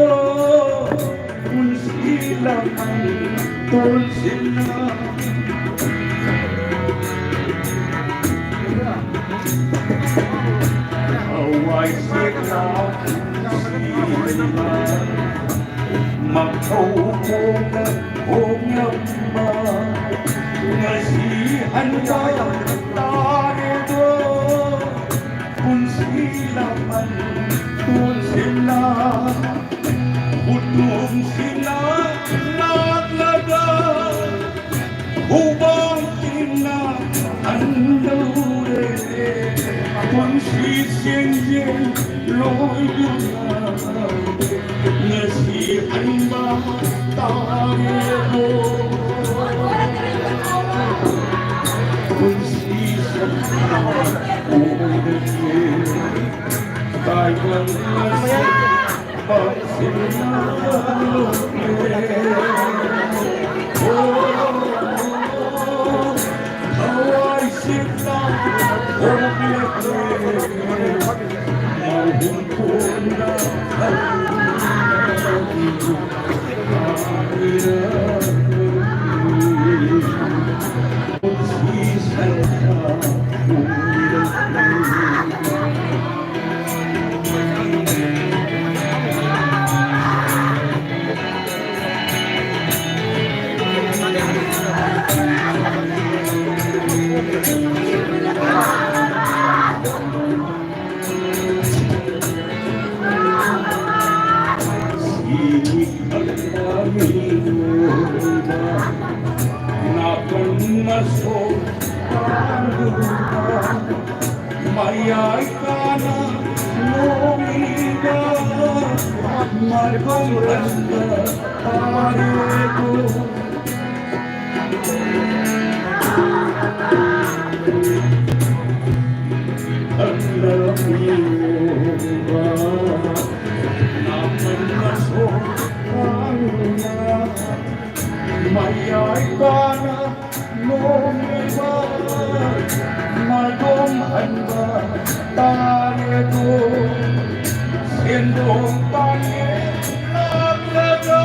ꯄꯨꯟꯁꯤ ꯂꯥꯛꯍꯟ ꯇꯣꯟꯁꯤꯟꯅ꯫ ꯊꯋꯥꯏ ꯁꯦꯛꯂꯥ ꯁꯤꯕ ꯃꯈꯧ ꯈꯣꯡꯅ ꯍꯣꯡꯂꯝꯕ ꯉꯁꯤ ꯍꯟꯕ ꯇꯥꯔꯦꯗꯣ꯫ ꯄꯨꯟꯁꯤ ꯂꯃꯟ ꯇꯣꯟꯁꯤꯜꯂ ꯈꯨꯗꯣꯡꯁꯤꯅ ꯂꯥꯛꯂꯒ ꯈꯨꯕꯥꯡꯁꯤꯅ ꯍꯟꯗꯧꯔꯦ꯫ ꯄꯨꯟꯁꯤ ꯆꯦꯟꯖꯦꯜ ꯂꯣꯏꯗꯨꯅ ꯉꯁꯤ ꯍꯟꯕ ꯇꯥꯔꯦꯗꯣ꯫ ꯄꯨꯟꯁꯤ ꯁꯛꯇꯝ ꯑꯣꯏꯔꯒꯦ꯫ ꯇꯥꯏꯕꯪ ꯑꯁꯤ ꯃꯌꯥꯏ ꯀꯥꯅ ꯂꯣꯡꯂꯤꯕ ꯃꯥꯏꯕꯝ ꯍꯟꯕ ꯇꯥꯔꯦꯗꯣ꯫ ꯈꯪꯗꯕ ꯃꯤꯑꯣꯏꯕ ꯅꯥꯀꯟꯗ ꯁꯣꯛ ꯈꯪꯅ ꯃꯌꯥꯏ ꯀꯥꯅ ꯅꯣꯡꯂꯤꯕ ꯃꯥꯏꯕꯝ ꯍꯟꯕ ꯇꯥꯔꯦꯗꯣ꯫ ꯁꯦꯟꯗꯣꯡ ꯇꯥꯟꯒꯦ ꯂꯥꯛꯂꯒ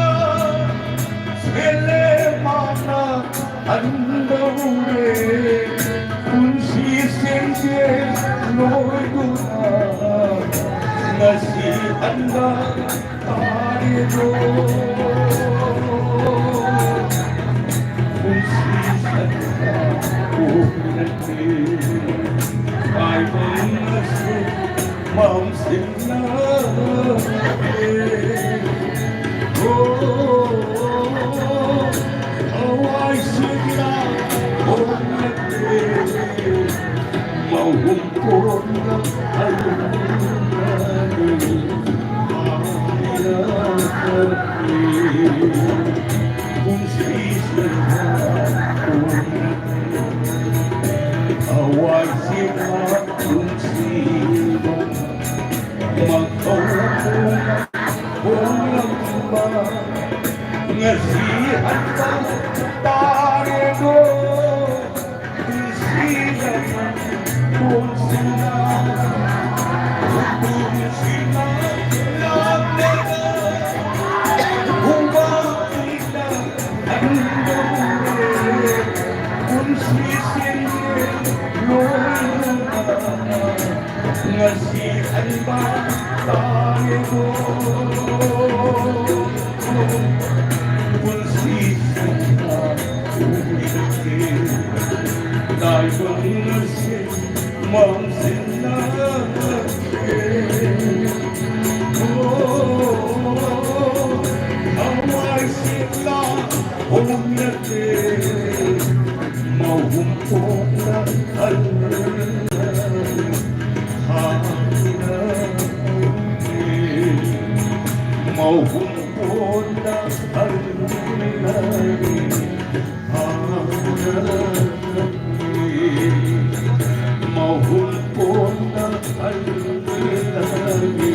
ꯁꯦꯜꯂꯦ ꯃꯥꯅ ꯍꯟꯗꯧꯔꯦ꯫ ꯄꯨꯟꯁꯤ ꯁꯦꯟꯖꯦ ꯂꯣꯏ ꯉꯁꯤ ꯍꯟꯕ ꯇꯥꯔꯦꯗꯣ꯫ ꯄꯨꯟꯁꯤ ꯁꯟꯕ ꯄꯣꯛꯂꯛꯂꯦ꯫ ꯇꯥꯏꯕꯪꯅꯁꯨ ꯃꯝꯁꯤꯜꯂꯛꯂꯦ꯫ ꯍꯣ, ꯊꯋꯥꯏꯁꯤꯡꯅ ꯍꯣꯡꯂꯛꯂꯦ꯫ ꯃꯍꯨꯝ ꯀꯣꯟꯅ ꯍꯜꯂꯛꯂꯦ꯫ ꯄꯨꯟꯁꯤꯁꯤꯗ ꯊꯋꯥꯏꯁꯤꯡꯅ ꯅꯨꯡꯁꯤꯕ ꯃꯈꯧ ꯍꯣꯡꯂꯛꯄ ꯉꯁꯤ ꯍꯟꯕ ꯇꯥꯔꯦꯗꯣ꯫ ꯄꯨꯟꯁꯤꯗ ꯀꯣꯟꯁꯤꯟꯅ ꯄꯨꯟꯁꯤꯅ ꯂꯥꯛꯂꯦꯗꯣ꯫ ꯎꯕ ꯀꯨꯏꯅ ꯍꯟꯗꯧꯔꯦ ꯄꯨꯟꯁꯤꯁꯤꯡ ꯂꯣꯏꯅꯅ꯫ ꯉꯁꯤ ꯍꯟꯕ ꯇꯥꯔꯦꯗꯣ꯫ ꯄꯨꯟꯁꯤ ꯁꯟꯕ ꯎꯔꯦ꯫ ꯇꯥꯏꯕꯪ ꯑꯁꯤ ꯃꯝꯁꯤꯜꯂꯛꯂꯦ꯫ ꯑꯣ, ꯊꯋꯥꯏꯁꯤꯡꯅ ꯍꯣꯡꯂꯛꯂꯦ꯫ ꯃꯍꯨꯝ ꯀꯣꯟꯅ ꯍꯜꯂꯛꯂꯦ꯫ ꯃꯍꯨꯝ ꯀꯣꯟꯅ ꯍꯜꯂꯛꯂꯦ꯫ ꯃꯍꯨꯝ ꯀꯣꯟꯅ ꯍꯜꯂꯛꯂꯦ꯫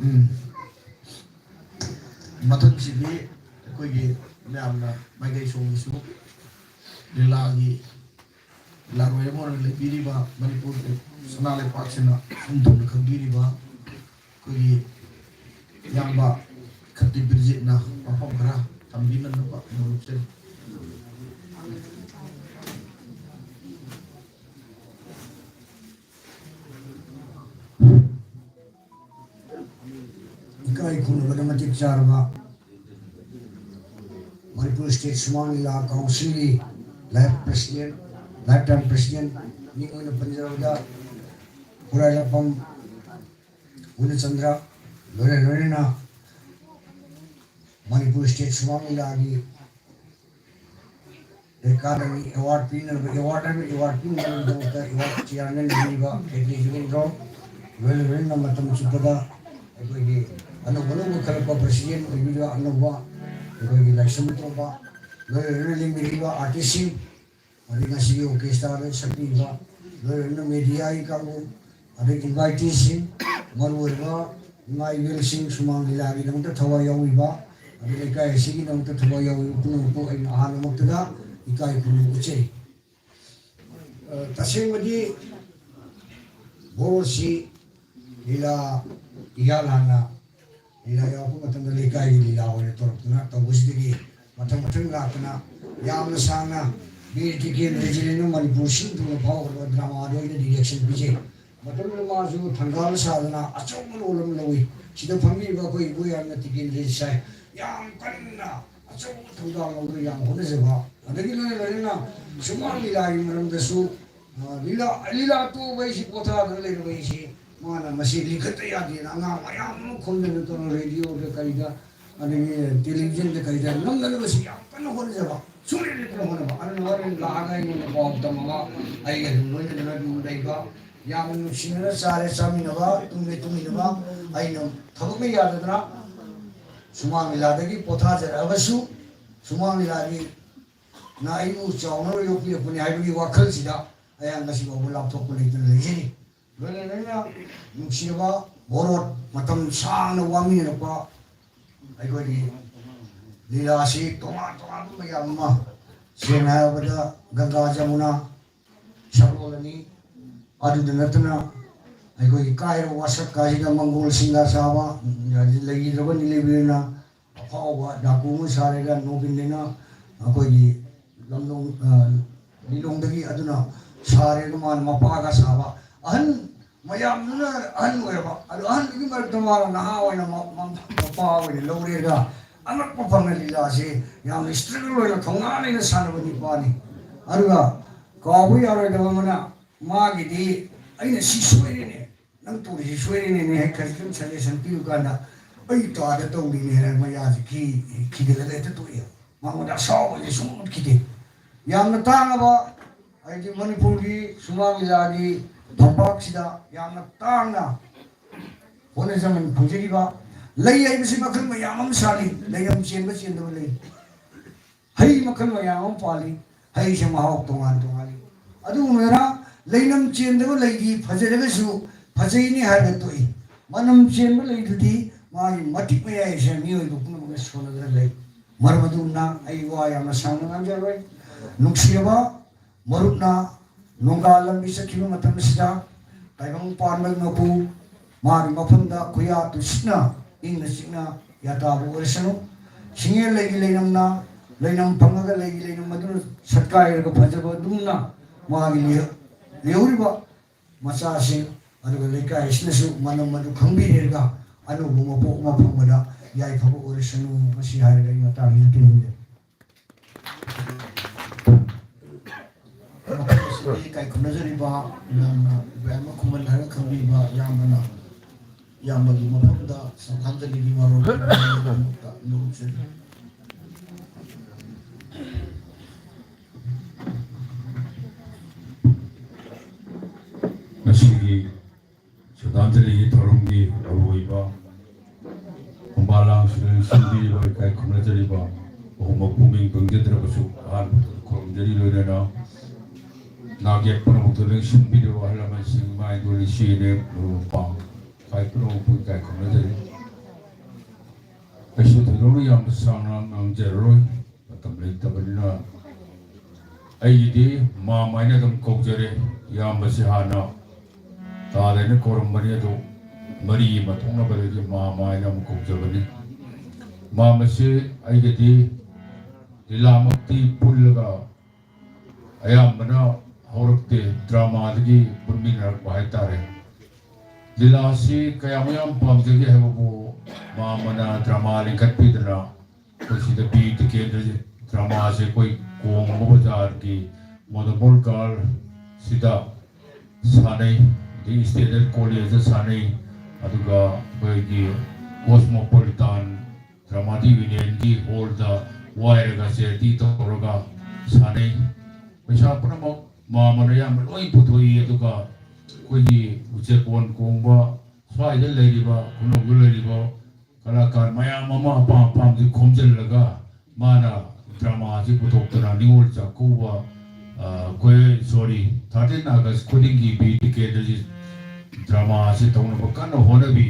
ꯎꯝ꯫ ꯃꯊꯪꯁꯤꯗꯤ ꯑꯩꯈꯣꯏꯒꯤ ꯃꯌꯥꯝꯅ ꯃꯥꯏꯀꯩ ꯁꯣꯝꯒꯤꯁꯨ ꯂꯤꯂꯥꯒꯤ ꯂꯥꯡꯂꯣꯏ ꯑꯃ ꯑꯣꯏꯅ ꯂꯩꯕꯤꯔꯤꯕ ꯃꯅꯤꯄꯨꯔ ꯁꯅꯥ ꯂꯩꯄꯥꯛꯁꯤꯅ ꯁꯨꯝ ꯊꯨꯡꯅ ꯈꯪꯕꯤꯔꯤꯕ ꯑꯩꯈꯣꯏꯒꯤ ꯏꯌꯥꯝꯕ ꯈꯠꯇꯤ ꯕꯤꯔꯖꯤꯠꯅ ꯋꯥꯐꯝ ꯈꯔ ꯊꯝꯕꯤꯅꯅꯕ ꯅꯣꯡꯆꯨꯞ ꯏꯀꯥꯏ ꯈꯨꯝꯅꯕꯗ ꯃꯇꯤꯛ ꯆꯥꯔꯕ ꯃꯅꯤꯄꯨꯔ ꯁ꯭ꯇꯦꯠ ꯁꯨꯃꯥꯡ ꯂꯤꯂꯥ ꯀꯥꯎꯟꯁꯤꯜꯒꯤ life president, life time president ꯃꯤꯡ ꯑꯣꯏꯅ ꯄꯟꯖꯔꯕꯗ ꯈꯨꯔꯥꯏꯂꯛꯄꯝ ꯒꯨꯅꯆꯟꯗ꯭ꯔ, ꯂꯣꯏꯅ ꯂꯣꯏꯅꯅ ꯃꯅꯤꯄꯨꯔ ꯁ꯭ꯇꯦꯠ ꯁꯨꯃꯥꯡ ꯂꯤꯂꯥꯒꯤ ꯑꯦꯀꯥꯗꯃꯤ ꯑꯦꯋꯥꯔꯗ ꯄꯤꯅꯕ, ꯑꯦꯋꯥꯔꯗ ꯍꯥꯏꯕ ꯑꯦꯋꯥꯔꯗ ꯄꯤꯅꯕꯒꯤꯗꯃꯛꯇ ꯑꯦꯋꯥꯔꯗ ꯆꯤꯌꯥꯔꯃꯦꯟ ꯑꯣꯏꯕꯤꯕ ꯀꯦ ꯀꯦ ꯖꯨꯒꯦꯟꯗ꯭ꯔꯣ, ꯂꯣꯏꯅ ꯂꯣꯏꯅꯅ ꯃꯇꯝ ꯆꯨꯞꯄꯗ ꯑꯩꯈꯣꯏꯒꯤ ꯑꯅꯧ ꯑꯅꯧꯕ ꯈꯜꯂꯛꯄ ꯄ꯭ꯔꯁꯤꯗꯦꯟ ꯑꯣꯏꯕꯤꯕ ꯑꯅꯧꯕ ꯑꯩꯈꯣꯏꯒꯤ ꯂꯥꯏꯁ꯭ꯔꯝ ꯇꯣꯝꯕ, ꯂꯣꯏꯅ ꯂꯣꯏꯅꯅ ꯂꯦꯡꯕꯤꯔꯤꯕ ꯑꯥꯔꯇꯤꯁꯁꯤꯡ, ꯑꯗꯩ ꯉꯁꯤꯒꯤ ꯑꯣꯔꯀꯦꯁꯇ꯭ꯔꯥꯗ ꯁꯛꯄꯤꯕ ꯂꯣꯏꯅ ꯃꯦꯗꯤꯌꯥꯒꯤ ꯀꯥꯡꯕꯨ, ꯑꯗꯩ ꯏꯟꯚꯥꯏꯇꯤꯁꯤꯡ, ꯃꯔꯨꯑꯣꯏꯕ ꯏꯃꯥ ꯏꯕꯦꯜꯁꯤꯡ, ꯁꯨꯃꯥꯡ ꯂꯤꯂꯥꯒꯤꯗꯃꯛꯇ ꯊꯋꯥꯏ ꯌꯥꯎꯕꯤꯕ, ꯑꯗꯩ ꯂꯩꯀꯥꯏ ꯑꯁꯤꯒꯤꯗꯃꯛꯇ ꯊꯋꯥꯏ ꯌꯥꯎꯕꯤꯕ ꯄꯨꯝꯅꯃꯛꯄꯨ ꯑꯩꯅ ꯑꯍꯥꯟꯕꯃꯛꯇꯗ ꯏꯀꯥꯏ ꯈꯨꯝꯅꯕ ꯎꯠꯆꯔꯤ꯫ ꯑ, ꯇꯁꯦꯡꯕꯗꯤ ꯕꯣꯔꯣꯁꯤ ꯂꯤꯂꯥ ꯏꯍꯥꯟ ꯍꯥꯟꯅ ꯂꯤꯂꯥ ꯌꯥꯎꯔꯛꯄ ꯃꯇꯝꯗ ꯂꯩꯀꯥꯏꯒꯤ ꯂꯤꯂꯥ ꯑꯣꯏꯅ ꯇꯧꯔꯛꯇꯨꯅ ꯇꯧꯕꯁꯤꯗꯒꯤ ꯃꯊꯪ ꯃꯊꯪ ꯂꯥꯛꯇꯅ ꯌꯥꯝꯅ ꯁꯥꯡꯅ ꯕꯤꯔ ꯇꯤꯀꯦꯟꯗ꯭ꯔꯖꯤꯠ ꯍꯥꯏꯅ ꯃꯅꯤꯄꯨꯔ ꯁꯤꯟ ꯊꯨꯡꯅ ꯐꯥꯎꯈ꯭ꯔꯕ ꯗ꯭ꯔꯃꯥꯗ ꯑꯣꯏꯅ ꯗꯤꯔꯦꯛꯁꯟ ꯄꯤꯖꯩ꯫ ꯃꯇꯝꯗꯨꯗ ꯃꯥꯁꯨ ꯊꯪꯒꯥꯜ ꯁꯥꯗꯅ ꯑꯆꯧꯕ ꯔꯣꯜ ꯑꯃ ꯂꯧꯏ꯫ ꯁꯤꯗ ꯐꯝꯕꯤꯕ ꯑꯩꯈꯣꯏ ꯏꯕꯣꯌꯥꯏꯃ ꯇꯤꯀꯦꯟꯗ꯭ꯔꯖꯤꯠ ꯁꯥꯏ ꯌꯥꯝ ꯀꯟꯅ ꯑꯆꯧꯕ ꯊꯧꯗꯥꯡ ꯂꯧꯗꯨꯅ ꯌꯥꯝ ꯍꯣꯠꯅꯖꯕ, ꯑꯗꯒꯤ ꯂꯣꯏꯅ ꯂꯣꯏꯅꯅ ꯁꯨꯃꯥꯡ ꯂꯤꯂꯥꯒꯤ ꯃꯔꯝꯗꯁꯨ, ꯑ, ꯂꯤꯂꯥ, ꯂꯤꯂꯥ ꯇꯣꯛꯑꯕ ꯑꯩꯁꯤ ꯄꯣꯊꯥꯗꯅ ꯂꯩꯔꯕ ꯑꯩꯁꯤ ꯃꯥꯅ ꯃꯁꯤ ꯂꯤꯡꯈꯠꯇ ꯌꯥꯗꯦꯅ ꯑꯉꯥꯡ ꯃꯌꯥꯝ ꯑꯃ ꯈꯣꯝꯖꯤꯟꯗꯨꯅ ꯇꯧꯔꯒ ꯔꯦꯗꯤꯑꯣꯗ ꯀꯩꯗ ꯑꯗꯒꯤ ꯇꯦꯂꯤꯚꯤꯖꯟꯗ ꯀꯩꯗ ꯅꯝꯅꯅꯕꯁꯤ ꯌꯥꯝ ꯀꯟꯅ ꯍꯣꯠꯅꯖꯕ, ꯁꯨꯡꯂꯦꯞ ꯂꯦꯞꯇꯅ ꯍꯣꯠꯅꯕ꯫ ꯑꯗꯨꯅ ꯍꯣꯔꯦꯟ ꯂꯥꯛꯑꯒ ꯑꯩꯉꯣꯟꯗ ꯄꯥꯎ ꯇꯝꯃꯒ ꯑꯩꯒ ꯑꯗꯨꯝ ꯂꯣꯏꯅꯗꯅ ꯑꯗꯨꯝ ꯂꯩꯕ, ꯌꯥꯝꯅ ꯅꯨꯡꯁꯤꯅꯅ ꯆꯥꯔꯦ ꯆꯥꯃꯤꯟꯅꯕ, ꯇꯨꯝꯃꯦ ꯇꯨꯝꯃꯤꯟꯅꯕ, ꯑꯩꯅ ꯊꯕꯛꯅ ꯌꯥꯗꯗꯅ ꯁꯨꯃꯥꯡ ꯂꯤꯂꯥꯗꯒꯤ ꯄꯣꯊꯥꯖꯔꯛꯑꯒꯁꯨ ꯁꯨꯃꯥꯡ ꯂꯤꯂꯥꯒꯤ ꯅ ꯑꯩꯕꯨ ꯆꯥꯎꯅꯕ ꯌꯣꯛꯄꯤꯔꯛꯄꯅꯤ ꯍꯥꯏꯕꯒꯤ ꯋꯥꯈꯜꯁꯤꯗ ꯑꯩꯍꯥꯛ ꯉꯁꯤ ꯐꯥꯎꯕ ꯂꯥꯞꯊꯣꯛꯄ ꯂꯩꯇꯅ ꯂꯩꯖꯔꯤ꯫ ꯂꯣꯏꯅ ꯂꯣꯏꯅ ꯅꯨꯡꯁꯤꯔꯕ ꯕꯣꯔꯣꯠ, ꯃꯇꯝ ꯁꯥꯡꯅ ꯋꯥꯃꯤꯟꯅꯔꯛꯄ ꯑꯩꯈꯣꯏꯒꯤ ꯂꯤꯂꯥ ꯑꯁꯤ ꯇꯣꯉꯥꯟ ꯇꯣꯉꯥꯟꯕ ꯃꯌꯥꯝ ꯑꯃ, ꯁꯦꯡꯅ ꯍꯥꯏꯔꯕꯗ ꯒꯪꯒꯥ ꯖꯃꯨꯅꯥ ꯁꯛꯂꯣꯟ ꯑꯅꯤ, ꯑꯗꯨꯗ ꯅꯠꯇꯅ ꯑꯩꯈꯣꯏꯒꯤ ꯀꯥꯏꯔꯕ ꯋꯥꯁꯛ ꯀꯥꯁꯤꯗ ꯃꯪꯒꯣꯜꯁꯤꯡꯒ ꯁꯥꯕ, ꯂꯩꯈꯤꯗ꯭ꯔꯕ ꯅꯤꯂꯤꯕꯤꯔꯅ ꯑꯐꯥꯎꯕ ꯗꯥꯀꯨ ꯑꯃ ꯁꯥꯔꯒ ꯅꯣꯕꯤꯟꯗꯅ ꯑꯩꯈꯣꯏꯒꯤ ꯂꯝꯂꯣꯡ, ꯑ, ꯂꯤꯂꯣꯡꯗꯒꯤ ꯑꯗꯨꯅ ꯁꯥꯔꯦ꯫ ꯑꯗꯨ ꯃꯥꯅ ꯃꯄꯥꯒ ꯁꯥꯕ ꯑꯍꯟ ꯃꯌꯥꯝꯗꯨꯅ ꯑꯍꯟ ꯑꯣꯏꯔꯕ, ꯑꯗꯨ ꯑꯍꯟꯗꯨꯒꯤ ꯃꯔꯛꯇ ꯃꯥꯅ ꯅꯍꯥ ꯑꯣꯏꯅ ꯃ-, ꯃ-, ꯃꯄꯥ ꯑꯣꯏꯅ ꯂꯧꯔꯦꯒ ꯑꯉꯛꯄ ꯐꯪꯅ ꯂꯤꯂꯥꯁꯦ ꯌꯥꯝꯅ struggle ꯑꯣꯏꯅ ꯊꯧꯅꯥ ꯂꯩꯅ ꯁꯥꯟꯅꯕ ꯅꯨꯄꯥꯅꯤ꯫ ꯑꯗꯨꯒ ꯀꯥꯎꯕ ꯌꯥꯔꯣꯏꯗꯕ ꯑꯃꯅ ꯃꯥꯒꯤꯗꯤ ꯑꯩꯅ ꯁꯤ ꯁꯣꯏꯔꯦꯅꯦ, ꯅꯪ ꯇꯧꯔꯤꯁꯤ ꯁꯣꯏꯔꯦꯅꯦꯅꯦ ꯍꯦꯛ ꯈꯖꯤꯛꯇꯪ suggestion ꯄꯤꯕ ꯀꯥꯟꯗ ꯑꯩ ꯇꯥꯗ ꯇꯧꯅꯤꯅꯦ ꯍꯥꯏꯔ ꯃꯌꯥꯁꯦ ꯈꯤ-, ꯈꯤꯒꯠꯂꯒ ꯍꯦꯛꯇ ꯇꯣꯛꯑꯦ꯫ ꯃꯉꯣꯟꯗ ꯑꯁꯥꯎꯕꯁꯦ ꯁꯨꯡꯎ ꯎꯠꯈꯤꯗꯦ꯫ ꯌꯥꯝꯅ ꯇꯥꯡꯉꯕ, ꯍꯥꯏꯗꯤ ꯃꯅꯤꯄꯨꯔꯒꯤ ꯁꯨꯃꯥꯡ ꯂꯤꯂꯥꯒꯤ ꯐꯝꯄꯥꯛꯁꯤꯗ ꯌꯥꯝꯅ ꯇꯥꯡꯅ ꯍꯣꯠꯅꯖꯃꯟ ꯐꯪꯖꯔꯤꯕ ꯂꯩ ꯍꯥꯏꯕꯁꯤ ꯃꯈꯜ ꯃꯌꯥꯝ ꯑꯃ ꯁꯥꯠꯂꯤ꯫ ꯂꯩꯔꯝ ꯆꯦꯟꯕ ꯆꯦꯟꯗꯕ ꯂꯩ꯫ ꯍꯩ ꯃꯈꯜ ꯃꯌꯥꯝ ꯑꯃ ꯄꯥꯜꯂꯤ꯫ ꯍꯩꯁꯦ ꯃꯍꯥꯎ ꯇꯣꯉꯥꯟ ꯇꯣꯉꯥꯟꯂꯤ꯫ ꯑꯗꯨꯒꯨꯝꯂꯗꯨꯅ ꯂꯩꯅꯝ ꯆꯦꯟꯗꯕ ꯂꯩꯗꯤ ꯐꯖꯔꯒꯁꯨ ꯐꯖꯩꯅꯤ ꯍꯥꯏꯔꯒ ꯇꯣꯛꯏ꯫ ꯃꯅꯝ ꯆꯦꯟꯕ ꯂꯩꯗꯨꯗꯤ ꯃꯥꯒꯤ ꯃꯇꯤꯛ ꯃꯌꯥꯏꯁꯦ ꯃꯤꯑꯣꯏꯕ ꯄꯨꯝꯅꯃꯛꯅ ꯁꯣꯟꯅꯗꯨꯅ ꯂꯩ꯫ ꯃꯔꯝ ꯑꯗꯨꯅ ꯑꯩ ꯋꯥ ꯌꯥꯝꯅ ꯁꯥꯡꯅ ꯉꯥꯡꯖꯔꯣꯏ꯫ ꯅꯨꯡꯁꯤꯔꯕ ꯃꯔꯨꯞꯅ ꯅꯣꯡꯒꯥ ꯂꯝꯕꯤ ꯆꯠꯈꯤꯕ ꯃꯇꯝꯁꯤꯗ ꯇꯥꯏꯕꯪ ꯄꯥꯟꯕ ꯃꯄꯨ ꯃꯥꯒꯤ ꯃꯐꯝꯗ ꯈꯨꯌꯥ ꯇꯨꯁꯤꯠꯅ ꯏꯪꯅ ꯆꯤꯛꯅ ꯌꯥꯇꯥꯕ ꯑꯣꯏꯔꯁꯅꯨ꯫ ꯁꯤꯡꯉꯦꯜ ꯂꯩꯒꯤ ꯂꯩꯅꯝꯅ ꯂꯩꯅꯝ ꯐꯪꯉꯒ ꯂꯩꯒꯤ ꯂꯩꯅꯝ ꯑꯗꯨꯅ ꯁꯠꯀꯥꯏꯔꯒ ꯐꯖꯕ ꯑꯗꯨꯝꯅ ꯃꯥꯒꯤ ꯂꯩ-, ꯂꯩꯍꯧꯔꯤꯕ ꯃꯆꯥꯁꯤꯡ ꯑꯗꯨꯒ ꯂꯩꯀꯥꯏ ꯑꯁꯤꯅꯁꯨ ꯃꯅꯝ ꯑꯗꯨ ꯈꯪꯕꯤꯔꯦꯔꯒ ꯑꯅꯧꯕ ꯃꯄꯣꯛ ꯑꯃ ꯐꯪꯕꯗ ꯌꯥꯏꯐꯕ ꯑꯣꯏꯔꯁꯅꯨ꯫ ꯃꯁꯤ ꯍꯥꯏꯔꯒ ꯑꯩ ꯃꯇꯥꯡꯁꯤꯗ ꯇꯦꯟꯖꯔꯦ꯫ ꯃꯐꯝ ꯑꯁꯤꯗ ꯏꯀꯥꯏ ꯈꯨꯝꯅꯖꯔꯤꯕ ꯃꯌꯥꯝꯅ ꯏꯕꯣꯌꯥꯏꯃ ꯈꯨꯃꯟ ꯍꯥꯏꯔꯒ ꯈꯪꯕꯤꯕ ꯏꯌꯥꯝꯕꯅ, ꯏꯌꯥꯝꯕꯒꯤ ꯃꯐꯝꯗ ꯁ꯭ꯔꯗꯥꯟꯖꯂꯤꯒꯤ ꯋꯥꯔꯣꯜ ꯄꯤꯕꯒꯤꯗꯃꯛꯇ ꯅꯣꯡꯖꯔꯤ꯫ ꯉꯁꯤꯒꯤ ꯁ꯭ꯔꯗꯥꯟꯖꯂꯤꯒꯤ ꯊꯧꯔꯝꯒꯤ ꯑꯔꯣꯏꯕ ꯈꯣꯝꯕꯥꯂꯥꯡꯁꯤꯗ ꯁꯤꯟꯕꯤꯔꯤꯕ ꯏꯀꯥꯏ ꯈꯨꯝꯅꯖꯔꯤꯕ ꯃꯍꯨꯝ ꯃꯄꯨ ꯃꯤꯡ ꯈꯪꯖꯗ꯭ꯔꯕꯁꯨ ꯑꯍꯥꯟꯕꯗ ꯈꯨꯔꯨꯝꯖꯔꯤ꯫ ꯂꯣꯏꯅꯅ ꯅꯥꯛ ꯌꯦꯠ ꯄꯨꯝꯅꯃꯛꯇ ꯂꯦꯡꯁꯤꯟꯕꯤꯔꯤꯕ ꯑꯍꯜ ꯂꯃꯟꯁꯤꯡ, ꯏꯃꯥ ꯏꯟꯗꯣꯜ, ꯏꯆꯦ ꯏꯅꯦ, ꯃꯔꯨꯞ ꯃꯄꯥꯡ, ꯏꯀꯥꯏ ꯄꯨꯝꯅꯃꯛꯄꯨ ꯏꯀꯥꯏ ꯈꯨꯝꯅꯖꯔꯤ꯫ ꯑꯩꯁꯨ ꯊꯣꯏꯗꯣꯛꯅ ꯌꯥꯝꯅ ꯁꯥꯡꯅ ꯉꯥꯡꯖꯔꯔꯣꯏ, ꯃꯇꯝ ꯂꯩꯇꯕꯅꯤꯅ꯫ ꯑꯩꯒꯤꯗꯤ ꯃꯥꯝ ꯍꯥꯏꯅ ꯑꯗꯨꯝ ꯀꯧꯖꯔꯦ꯫ ꯏꯌꯥꯝꯕꯁꯤ ꯍꯥꯟꯅ ꯇꯥꯗ ꯑꯩꯅ ꯀꯧꯔꯝꯕꯅꯤ, ꯑꯗꯨ ꯃꯔꯤ ꯑꯃ ꯊꯣꯛꯅꯕꯗꯒꯤ ꯃꯥꯃ ꯍꯥꯏꯅ ꯑꯃꯨꯛ ꯀꯧꯖꯕꯅꯤ꯫ ꯃꯥꯃꯁꯤ ꯑꯩꯒꯗꯤ ꯂꯤꯂꯥꯃꯛꯇꯤ ꯄꯨꯜꯂꯒ ꯑꯌꯥꯝꯕꯅ ꯍꯧꯔꯛꯇꯦ, ꯗ꯭ꯔꯃꯥꯗꯒꯤ ꯄꯨꯟꯃꯤꯟꯅꯔꯛꯄ ꯍꯥꯏꯇꯥꯔꯦ꯫ ꯂꯤꯂꯥꯁꯤ ꯀꯌꯥꯃꯨꯛ ꯌꯥꯝ ꯄꯥꯝꯖꯒꯦ ꯍꯥꯏꯕꯕꯨ, ꯃꯥꯃꯅ ꯗ꯭ꯔꯃꯥ ꯂꯤꯡꯈꯠꯄꯤꯗꯅ ꯑꯩꯈꯣꯏ ꯁꯤꯗ ꯕꯤꯔ ꯇꯤꯀꯦꯟꯗ꯭ꯔ ꯗ꯭ꯔꯃꯥꯁꯦ ꯑꯩꯈꯣꯏ ꯀꯣꯡꯕ ꯕꯖꯥꯔꯒꯤ ꯃꯣꯗꯣꯃꯣꯜ ꯒ꯭ꯔꯥꯎꯟꯁꯤꯗ ꯁꯥꯟꯅꯩ꯫ ꯑꯗꯩ ꯁ꯭ꯇꯦꯅꯗꯔ ꯀꯣꯂꯦꯖꯇ ꯁꯥꯟꯅꯩ꯫ ꯑꯗꯨꯒ ꯑꯩꯈꯣꯏꯒꯤ ꯀꯣꯁꯃꯣꯄꯣꯂꯤꯇꯥꯟ ꯗ꯭ꯔꯃꯥꯇꯤꯛ ꯌꯨꯅꯤꯌꯟꯒꯤ ꯍꯣꯜꯗ ꯋꯥꯏꯔꯒ ꯆꯦꯔꯤꯇꯤ ꯇꯧꯔꯒ ꯁꯥꯟꯅꯩ꯫ ꯄꯩꯁꯥ ꯄꯨꯝꯅꯃꯛ ꯃꯥꯃꯅ ꯑꯌꯥꯝꯕ ꯂꯣꯏ ꯄꯨꯊꯣꯛꯏ꯫ ꯑꯗꯨꯒ ꯑꯩꯈꯣꯏꯒꯤ ꯎꯆꯦꯛꯀꯣꯟ ꯀꯣꯡꯕ ꯁ꯭ꯋꯥꯏꯗ ꯂꯩꯔꯤꯕ, ꯈꯨꯅꯧꯗ ꯂꯩꯔꯤꯕ ꯀꯂꯥꯀꯥꯔ ꯃꯌꯥꯝ ꯑꯃ ꯑꯄꯥꯝ ꯑꯄꯥꯝꯕꯁꯤ ꯈꯣꯝꯖꯤꯜꯂꯒ ꯃꯥꯅ ꯗ꯭ꯔꯃꯥꯁꯤ ꯄꯨꯊꯣꯛꯇꯅ ꯅꯤꯉꯣꯜ ꯆꯥꯛꯀꯧꯕ, ꯑ, ꯑꯩꯈꯣꯏ, ꯁꯣꯔꯤ, ꯊꯥꯔꯇꯤꯟ ꯑꯥꯒꯁ ꯈꯨꯗꯤꯡꯒꯤ ꯕꯤꯔ ꯇꯤꯀꯦꯟꯗ꯭ꯔꯖꯤꯠ ꯗ꯭ꯔꯃꯥꯁꯤ ꯇꯧꯅꯕ ꯀꯟꯅ ꯍꯣꯠꯅꯕꯤ꯫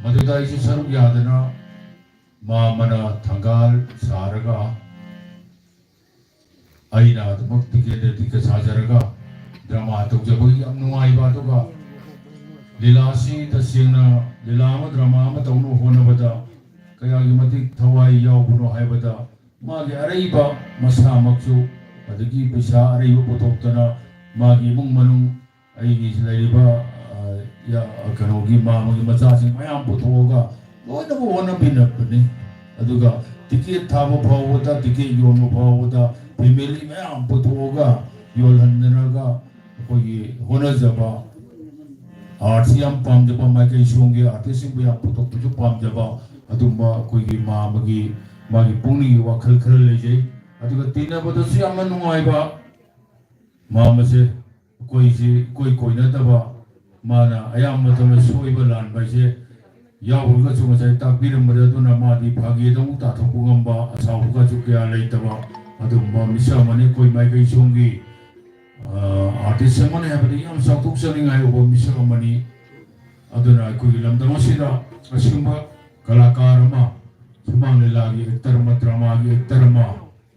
ꯃꯗꯨꯗ ꯑꯩꯁꯨ ꯁꯔꯨꯛ ꯌꯥꯗꯅ ꯃꯥꯃꯅ ꯊꯪꯒꯥꯜ ꯁꯥꯔꯒ ꯑꯩꯅ ꯑꯗꯨꯃꯛ ꯇꯤꯀꯦꯠ ꯇꯤꯀꯦꯠ ꯁꯥꯖꯔꯒ ꯗ꯭ꯔꯃꯥ ꯇꯧꯖꯕꯒꯤ ꯌꯥꯝ ꯅꯨꯡꯉꯥꯏꯕ꯫ ꯑꯗꯨꯒ ꯂꯤꯂꯥꯁꯤ ꯇꯁꯦꯡꯅ ꯂꯤꯂꯥ ꯑꯃ ꯗ꯭ꯔꯃꯥ ꯑꯃ ꯇꯧꯅꯕ ꯍꯣꯠꯅꯕꯗ ꯀꯌꯥꯒꯤ ꯃꯇꯤꯛ ꯊꯋꯥꯏ ꯌꯥꯎꯕꯅꯣ ꯍꯥꯏꯕꯗ, ꯃꯥꯒꯤ ꯑꯔꯩꯕ ꯃꯁꯥꯃꯛꯁꯨ, ꯑꯗꯒꯤ ꯄꯩꯁꯥ ꯑꯔꯩꯕ ꯄꯨꯊꯣꯛꯇꯅ ꯃꯥꯒꯤ ꯏꯃꯨꯡ ꯃꯅꯨꯡ, ꯑꯩꯒꯤ ꯂꯩꯔꯤꯕ, ꯑ, ꯌꯥ-, ꯀꯩꯅꯣꯒꯤ ꯃꯥꯃꯒꯤ ꯃꯆꯥꯁꯤꯡ ꯃꯌꯥꯝ ꯄꯨꯊꯣꯛꯑꯒ ꯂꯣꯏꯅꯃꯛ ꯍꯣꯠꯅꯃꯤꯟꯅꯕꯅꯤ꯫ ꯑꯗꯨꯒ ꯇꯤꯀꯦꯠ ꯊꯥꯕ ꯐꯥꯎꯕꯗ, ꯇꯤꯀꯦꯠ ꯌꯣꯟꯕ ꯐꯥꯎꯕꯗ ꯐꯦꯃꯤꯂꯤ ꯃꯌꯥꯝ ꯄꯨꯊꯣꯛꯑꯒ ꯌꯣꯜꯍꯟꯗꯅꯒ ꯑꯩꯈꯣꯏꯒꯤ ꯍꯣꯠꯅꯖꯕ, ꯑꯥꯔꯠꯁꯤ ꯌꯥꯝ ꯄꯥꯝꯖꯕ, ꯃꯥꯏꯀꯩ ꯁꯣꯝꯒꯤ ꯑꯥꯔꯇꯤꯁꯁꯤꯡꯕꯨ ꯌꯥꯝ ꯄꯨꯊꯣꯛꯄꯁꯨ ꯄꯥꯝꯖꯕ, ꯑꯗꯨꯝꯕ ꯑꯩꯈꯣꯏꯒꯤ ꯃꯥꯃꯒꯤ, ꯃꯥꯒꯤ ꯄꯨꯛꯅꯤꯡꯒꯤ ꯋꯥꯈꯜ ꯈꯔ ꯂꯩꯖꯩ꯫ ꯑꯗꯨꯒ ꯇꯤꯟꯅꯕꯗꯁꯨ ꯌꯥꯝꯅ ꯅꯨꯡꯉꯥꯏꯕ, ꯃꯥꯃꯁꯦ ꯑꯩꯈꯣꯏꯁꯤ ꯏꯀꯣꯏ ꯀꯣꯏꯅꯗꯕ, ꯃꯥꯅ ꯑꯌꯥꯝꯕ ꯃꯇꯝꯗ ꯁꯣꯏꯕ ꯂꯥꯟꯕ ꯍꯥꯏꯁꯦ ꯌꯥꯎꯈ꯭ꯔꯒꯁꯨ ꯉꯁꯥꯏ ꯇꯥꯛꯄꯤꯔꯝꯕꯗ, ꯑꯗꯨꯅ ꯃꯥꯗꯤ ꯐꯥꯒꯤꯗ ꯑꯃꯨꯛ ꯇꯥꯊꯣꯛꯄ ꯉꯝꯕ, ꯑꯁꯥꯎꯕꯒꯁꯨ ꯀꯌꯥ ꯂꯩꯇꯕ ꯑꯗꯨꯒꯨꯝꯕ ꯃꯤꯁꯛ ꯑꯃꯅꯤ꯫ ꯑꯩꯈꯣꯏ ꯃꯥꯏꯀꯩ ꯁꯣꯝꯒꯤ, ꯑ, ꯑꯥꯔꯇꯤꯁ ꯑꯃꯅꯤ ꯍꯥꯏꯕꯗꯤ ꯌꯥꯝ ꯆꯥꯎꯊꯣꯛꯆꯅꯤꯡꯉꯥꯏ ꯑꯣꯏꯕ ꯃꯤꯁꯛ ꯑꯃꯅꯤ꯫ ꯑꯗꯨꯅ ꯑꯩꯈꯣꯏꯒꯤ ꯂꯝꯗꯝ ꯑꯁꯤꯗ ꯑꯁꯤꯒꯨꯝꯕ ꯀꯂꯥꯀꯥꯔ ꯑꯃ, ꯁꯨꯃꯥꯡ ꯂꯤꯂꯥꯒꯤ ꯑꯦꯛꯇꯔ ꯑꯃ, ꯗ꯭ꯔꯃꯥꯒꯤ ꯑꯦꯛꯇꯔ ꯑꯃ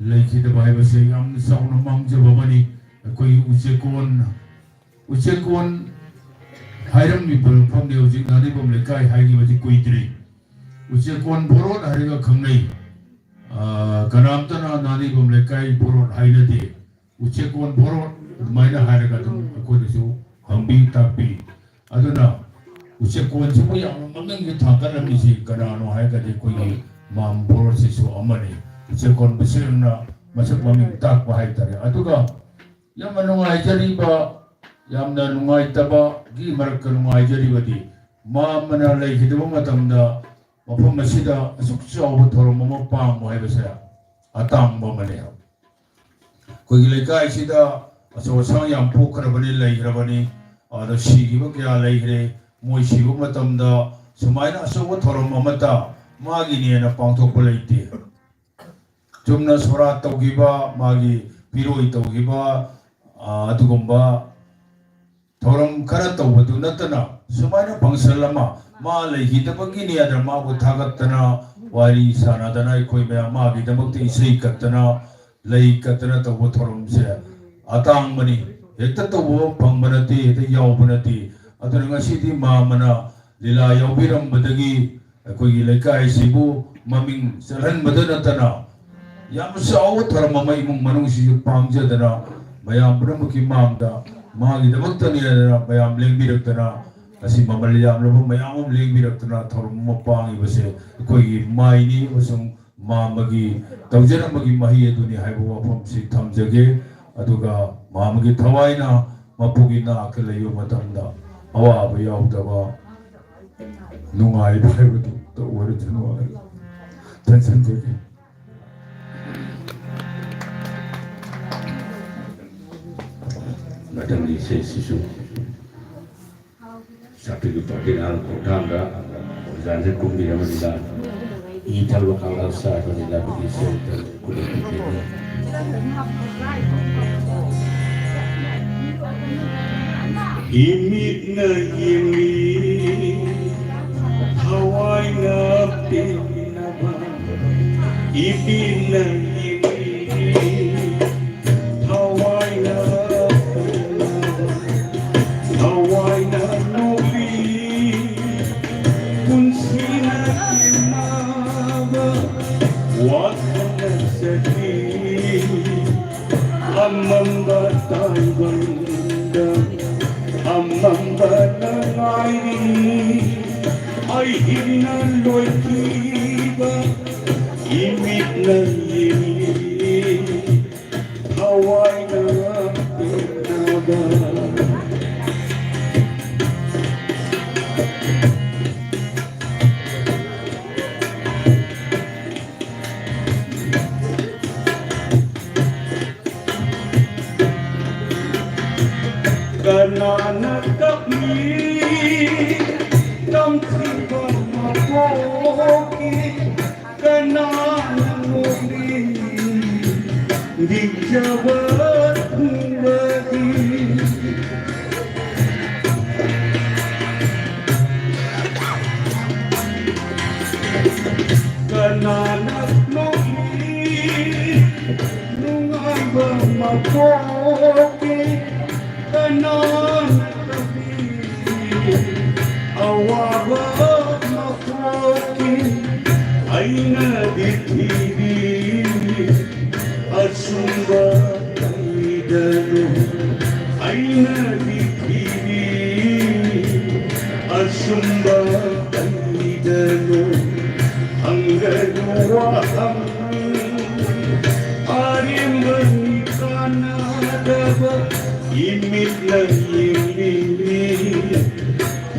ꯂꯩꯈꯤꯗꯕ ꯍꯥꯏꯕꯁꯦ ꯌꯥꯝꯅ ꯆꯥꯎꯅ ꯃꯥꯡꯖꯕ ꯑꯃꯅꯤ꯫ ꯑꯩꯈꯣꯏꯒꯤ ꯎꯆꯦꯛꯀꯣꯟ, ꯎꯆꯦꯛꯀꯣꯟ ꯍꯥꯏꯔꯝꯃꯤꯕ ꯃꯐꯝꯅꯤ꯫ ꯍꯧꯖꯤꯛ ꯅꯥꯅꯤꯕꯝ ꯂꯩꯀꯥꯏ ꯍꯥꯏꯈꯤꯕꯁꯤ ꯀꯨꯏꯗ꯭ꯔꯤ꯫ ꯎꯆꯦꯛꯀꯣꯟ ꯕꯣꯔꯣꯠ ꯍꯥꯏꯔꯒ ꯈꯪꯅꯩ꯫ ꯑ, ꯀꯅꯥꯝꯇꯅ ꯅꯥꯅꯤꯕꯝ ꯂꯩꯀꯥꯏ ꯕꯣꯔꯣꯠ ꯍꯥꯏꯅꯗꯦ꯫ ꯎꯆꯦꯛꯀꯣꯟ ꯕꯣꯔꯣꯠ ꯑꯗꯨꯃꯥꯏꯅ ꯍꯥꯏꯔꯒ ꯑꯗꯨꯝ ꯑꯩꯈꯣꯏꯗꯁꯨ ꯍꯪꯕꯤ ꯇꯥꯛꯄꯤ꯫ ꯑꯗꯨꯅ ꯎꯆꯦꯛꯀꯣꯟꯁꯤꯕꯨ ꯌꯥꯝꯅ ꯃꯃꯤꯡꯁꯦ ꯊꯥꯡꯒꯠꯂꯝꯃꯤꯁꯤ ꯀꯅꯥꯅꯣ ꯍꯥꯏꯔꯒꯗꯤ ꯑꯩꯈꯣꯏꯒꯤ ꯃꯥꯝ ꯕꯣꯔꯣꯠꯁꯤꯁꯨ ꯑꯃꯅꯤ꯫ ꯎꯆꯦꯛꯀꯣꯟ ꯕꯤꯁꯦꯝꯅ ꯃꯁꯛ ꯃꯃꯤꯡ ꯇꯥꯛꯄ ꯍꯥꯏꯇꯥꯔꯦ꯫ ꯑꯗꯨꯒ ꯌꯥꯝꯅ ꯅꯨꯡꯉꯥꯏꯖꯔꯤꯕ, ꯌꯥꯝꯅ ꯅꯨꯡꯉꯥꯏꯇꯕꯒꯤ ꯃꯔꯛꯇ ꯅꯨꯡꯉꯥꯏꯖꯔꯤꯕꯗꯤ, ꯃꯥꯝꯃꯅ ꯂꯩꯈꯤꯗꯕ ꯃꯇꯝꯗ ꯃꯐꯝ ꯑꯁꯤꯗ ꯑꯁꯨꯛ ꯆꯥꯎꯕ ꯊꯧꯔꯝ ꯑꯃ ꯄꯥꯡꯕ ꯍꯥꯏꯕꯁꯦ ꯑꯇꯥꯡꯕ ꯑꯃꯅꯦ꯫ ꯑꯩꯈꯣꯏꯒꯤ ꯂꯩꯀꯥꯏꯁꯤꯗ ꯑꯆꯧ ꯑꯁꯥꯡ ꯌꯥꯝ ꯄꯣꯛꯈ꯭ꯔꯕꯅꯤ, ꯂꯩꯈ꯭ꯔꯕꯅꯤ꯫ ꯑꯗ ꯁꯤꯈꯤꯕ ꯀꯌꯥ ꯂꯩꯈ꯭ꯔꯦ꯫ ꯃꯣꯏ ꯁꯤꯕ ꯃꯇꯝꯗ ꯁꯨꯃꯥꯏꯅ ꯑꯆꯧꯕ ꯊꯧꯔꯝ ꯑꯃꯠꯇ ꯃꯥꯒꯤꯅꯦꯅ ꯄꯥꯡꯊꯣꯛꯄ ꯂꯩꯇꯦ꯫ ꯆꯨꯝꯅ ꯁꯣꯔꯥꯠ ꯇꯧꯈꯤꯕ, ꯃꯥꯒꯤ ꯄꯤꯔꯣꯏ ꯇꯧꯈꯤꯕ, ꯑ, ꯑꯗꯨꯒꯨꯝꯕ ꯊꯧꯔꯝ ꯈꯔ ꯇꯧꯕꯗꯨ ꯅꯠꯇꯅ, ꯁꯨꯃꯥꯏꯅ function ꯑꯃ ꯃꯥ ꯂꯩꯈꯤꯗꯕꯒꯤꯅꯦ ꯍꯥꯏꯗꯅ ꯃꯥꯕꯨ ꯊꯥꯒꯠꯇꯅ, ꯋꯥꯔꯤ ꯁꯥꯟꯅꯗꯅ, ꯑꯩꯈꯣꯏ ꯃꯌꯥꯝ ꯃꯥꯒꯤꯗꯃꯛꯇ ꯏꯁꯩ ꯀꯠꯇꯅ, ꯂꯩ ꯀꯠꯇꯅ ꯇꯧꯕ ꯊꯧꯔꯝꯁꯦ ꯑꯇꯥꯡꯕꯅꯤ꯫ ꯍꯦꯛꯇ ꯇꯧꯕ ꯐꯪꯕ ꯅꯠꯇꯦ, ꯍꯦꯛꯇ ꯌꯥꯎꯕ ꯅꯠꯇꯦ꯫ ꯑꯗꯨꯅ ꯉꯁꯤꯗꯤ ꯃꯥꯝꯃꯅ ꯂꯤꯂꯥ ꯌꯥꯎꯕꯤꯔꯝꯕꯗꯒꯤ ꯑꯩꯈꯣꯏꯒꯤ ꯂꯩꯀꯥꯏꯁꯤꯕꯨ ꯃꯃꯤꯡ ꯆꯠꯍꯟꯕꯗ ꯅꯠꯇꯅ, ꯌꯥꯝ ꯆꯥꯎꯕ ꯊꯧꯔꯝ ꯑꯃ ꯏꯃꯨꯡ ꯃꯅꯨꯡꯁꯤꯁꯨ ꯄꯥꯡꯖꯗꯅ, ꯃꯌꯥꯝ ꯄꯨꯝꯅꯃꯛꯀꯤ ꯃꯥꯡꯗ ꯃꯥꯒꯤꯗꯃꯛꯇꯅꯤ ꯍꯥꯏꯗꯅ ꯃꯌꯥꯝ ꯂꯦꯡꯕꯤꯔꯛꯇꯅ, ꯉꯁꯤ ꯃꯃꯜ ꯌꯥꯝꯂꯕ ꯃꯌꯥꯝ ꯑꯃ ꯂꯦꯡꯕꯤꯔꯛꯇꯅ ꯊꯧꯔꯝ ꯑꯃ ꯄꯥꯡꯉꯤꯕꯁꯦ ꯑꯩꯈꯣꯏꯒꯤ ꯃꯥꯏꯅꯤ ꯑꯃꯁꯨꯡ ꯃꯥꯝꯃꯒꯤ ꯇꯧꯖꯔꯝꯕꯒꯤ ꯃꯍꯩ ꯑꯗꯨꯅꯤ ꯍꯥꯏꯕ ꯋꯥꯐꯝꯁꯤ ꯊꯝꯖꯒꯦ꯫ ꯑꯗꯨꯒ ꯃꯥꯝꯃꯒꯤ ꯊꯋꯥꯏꯅ ꯃꯄꯨꯒꯤ ꯅꯥꯛꯇ ꯂꯩꯕ ꯃꯇꯝꯗ ꯑꯋꯥꯕ ꯌꯥꯎꯗꯕ, ꯅꯨꯡꯉꯥꯏꯕ ꯍꯥꯏꯕꯗꯨ ꯑꯣꯏꯔꯁꯅꯨ꯫ ꯊꯦꯡꯁꯟꯖꯒꯦ꯫ ꯃꯊꯪꯒꯤ ꯏꯁꯩꯁꯤꯁꯨ ꯁꯥꯇ꯭ꯔꯒꯤ ꯄꯥꯔꯇꯤꯅ ꯈꯣꯡꯊꯥꯡꯗ ꯑꯣꯖꯥꯅ ꯀꯨꯝꯕꯤꯔꯕꯅꯤꯅ, ꯏ ꯊꯛꯂꯕ ꯀꯪꯂꯥ ꯁꯥꯕꯅꯤꯅ ꯑꯩꯈꯣꯏꯒꯤ ꯏꯁꯩ ꯈꯨꯗꯣꯡꯊꯤꯕꯤꯅꯤ꯫ ꯏꯃꯤꯠꯅ ꯌꯦꯡꯂꯤ, ꯊꯋꯥꯏꯅ ꯄꯦꯟꯅꯕ꯫ ꯏꯃꯤꯠꯅ ꯌꯦꯡꯂꯤ, ꯊꯋꯥꯏꯅ ꯄꯦꯟꯅꯕ꯫ ꯊꯋꯥꯏꯅ ꯏꯟꯅ ꯂꯣꯏꯈꯤꯕ ꯏꯃꯤꯠꯅ ꯌꯦꯡꯂꯤ, ꯊꯋꯥꯏꯅ ꯄꯦꯟꯅꯕ꯫ ꯀꯅꯥꯅ ꯀꯞꯂꯤ ꯇꯝꯈꯤꯕ ꯃꯄꯣꯛꯀꯤ? ꯀꯅꯥꯅ ꯅꯣꯛꯂꯤ ꯅꯤꯡꯖꯕ ꯊꯨꯡꯕꯒꯤ? ꯀꯅꯥꯅ ꯅꯣꯛꯂꯤ ꯅꯨꯡꯉꯥꯏꯕ ꯃꯄꯣꯛꯀꯤ? ꯀꯅꯥꯅ ꯀꯞꯂꯤ ꯑꯋꯥꯕ ꯃꯄꯣꯛꯀꯤ? ꯑꯩꯅꯗꯤ ꯊꯤꯔꯤ ꯑꯆꯨꯝꯕ ꯀꯩꯗꯅꯣ? ꯑꯩꯅꯗꯤ ꯊꯤꯔꯤ ꯑꯆꯨꯝꯕ ꯀꯩꯗꯅꯣ? ꯍꯪꯒꯅꯨ ꯋꯥꯍꯪ ꯑꯔꯦꯝꯕꯅꯤ ꯀꯥꯟꯅꯗꯕ, ꯏꯃꯤꯠꯅ ꯌꯦꯡꯂꯤꯕꯤ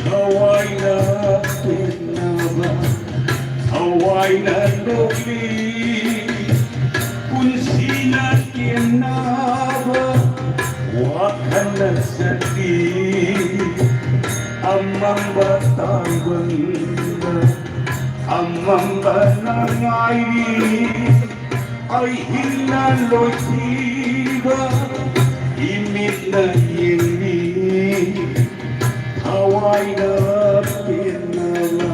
ꯊꯋꯥꯏꯅ ꯄꯦꯟꯅꯕ, ꯊꯋꯥꯏꯅ ꯅꯣꯛꯂꯤ ꯄꯨꯟꯁꯤꯅ ꯀꯦꯟꯅꯕ, ꯋꯥꯈꯜꯅ ꯆꯠꯂꯤ ꯑꯃꯝꯕ ꯇꯥꯏꯕꯪꯗ꯫ ꯑꯃꯝꯕꯅ ꯉꯥꯏꯔꯤ ꯑꯍꯤꯡꯅ ꯂꯣꯏꯈꯤꯕ, ꯏꯃꯤꯠꯅ ꯌꯦꯡꯂꯤ ꯊꯋꯥꯏꯅ ꯄꯦꯟꯅꯕ꯫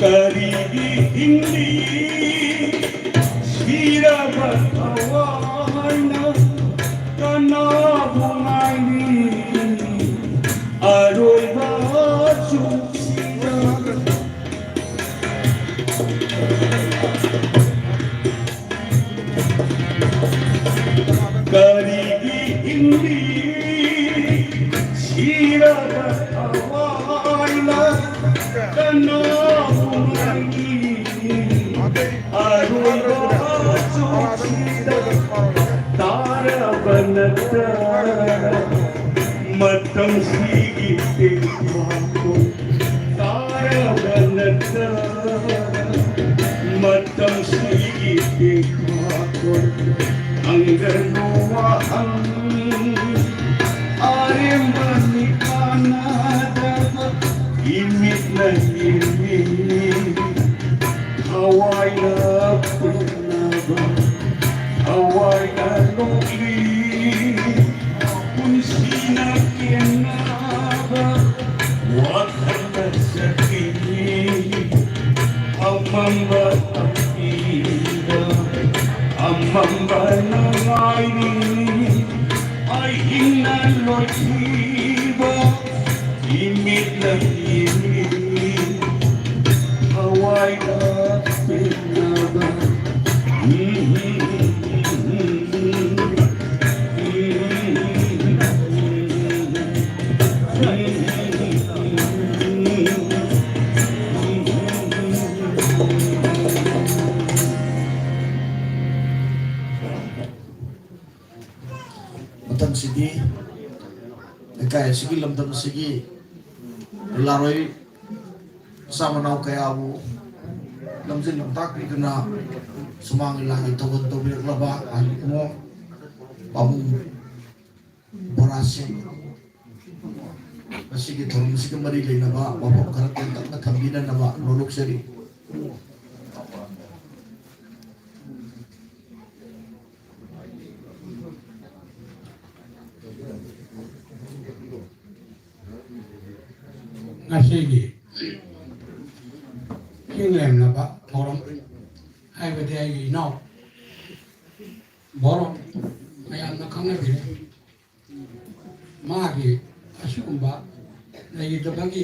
ꯀꯔꯤꯒꯤ ꯍꯤꯡꯂꯤ ꯁꯤꯔꯕ ꯊꯋꯥꯏꯅ? ꯀꯅꯥ ꯁꯤꯔꯕ ꯊꯋꯥꯏꯅ ꯀꯅꯥꯕꯨ ꯉꯥꯏꯅꯤ? ꯑꯔꯣꯏꯕ ꯆꯨꯝꯁꯤꯗ ꯇꯥꯔꯕ ꯅꯠꯇ ꯃꯇꯝꯁꯤꯒꯤ ꯇꯦꯡꯐꯥꯈꯣꯜ ꯇꯥꯔꯕ ꯅꯠꯇ ꯃꯇꯝꯁꯤꯒꯤ ꯇꯦꯡꯐꯥꯈꯣꯜ ꯍꯪꯒꯅꯨ ꯋꯥꯍꯪ ꯑꯔꯦꯝꯕꯅꯤ ꯀꯥꯟꯅꯗꯕ ꯏꯃꯤꯠꯅ ꯌꯦꯡꯂꯤ ꯊꯋꯥꯏꯅ ꯄꯦꯟꯅꯕ ꯊꯋꯥꯏꯅ ꯅꯣꯛꯂꯤ ꯄꯨꯟꯁꯤꯅ ꯀꯦꯟꯅꯕ ꯋꯥꯈꯜꯅ ꯆꯠꯂꯤ ꯑꯃꯝꯕ ꯇꯝꯕꯤꯗ ꯑꯃꯝꯕꯅ ꯉꯥꯏꯔꯤ ꯑꯍꯤꯡꯅ ꯂꯣꯏꯈꯤꯕ ꯏꯃꯤꯠꯅ ꯌꯦꯡꯂꯤ ꯊꯋꯥꯏꯅ ꯄꯦꯟꯅꯕ ꯃꯇꯝꯁꯤꯗꯤ ꯂꯩꯀꯥꯏ ꯑꯁꯤꯒꯤ ꯂꯝꯗꯝ ꯑꯁꯤꯒꯤ ꯂꯥꯔꯣꯏ ꯃꯆꯥ ꯃꯅꯥꯎ ꯀꯌꯥꯕꯨ ꯂꯝꯖꯤꯡ ꯂꯝꯇꯥꯛꯄꯤꯗꯨꯅ ꯁꯨꯃꯥꯡ ꯂꯤꯂꯥꯒꯤ ꯊꯧꯒꯜ ꯇꯧꯕꯤꯔꯛꯂꯕ ꯑꯍꯜ ꯏꯃꯣ ꯄꯥꯕꯨꯡ ꯕꯣꯔꯥꯁꯤꯡ ꯃꯁꯤꯒꯤ ꯊꯧꯔꯝꯁꯤꯒ ꯃꯔꯤ ꯂꯩꯅꯕ ꯋꯥꯐꯝ ꯈꯔ ꯇꯦꯟꯇꯛꯅ ꯊꯝꯕꯤꯅꯅꯕ ꯅꯣꯂꯨꯛꯆꯔꯤ꯫ ꯉꯁꯤꯒꯤ ꯆꯤꯡ ꯂꯦꯝꯅꯕ ꯊꯧꯔꯝ ꯍꯥꯏꯕꯗꯤ ꯑꯩꯒꯤ ꯏꯅꯥꯎ ꯕꯣꯔꯣ ꯃꯌꯥꯝꯅ ꯈꯪꯅꯕꯤꯔꯦ꯫ ꯃꯥꯒꯤ ꯑꯁꯤꯒꯨꯝꯕ ꯂꯩꯇꯕꯒꯤ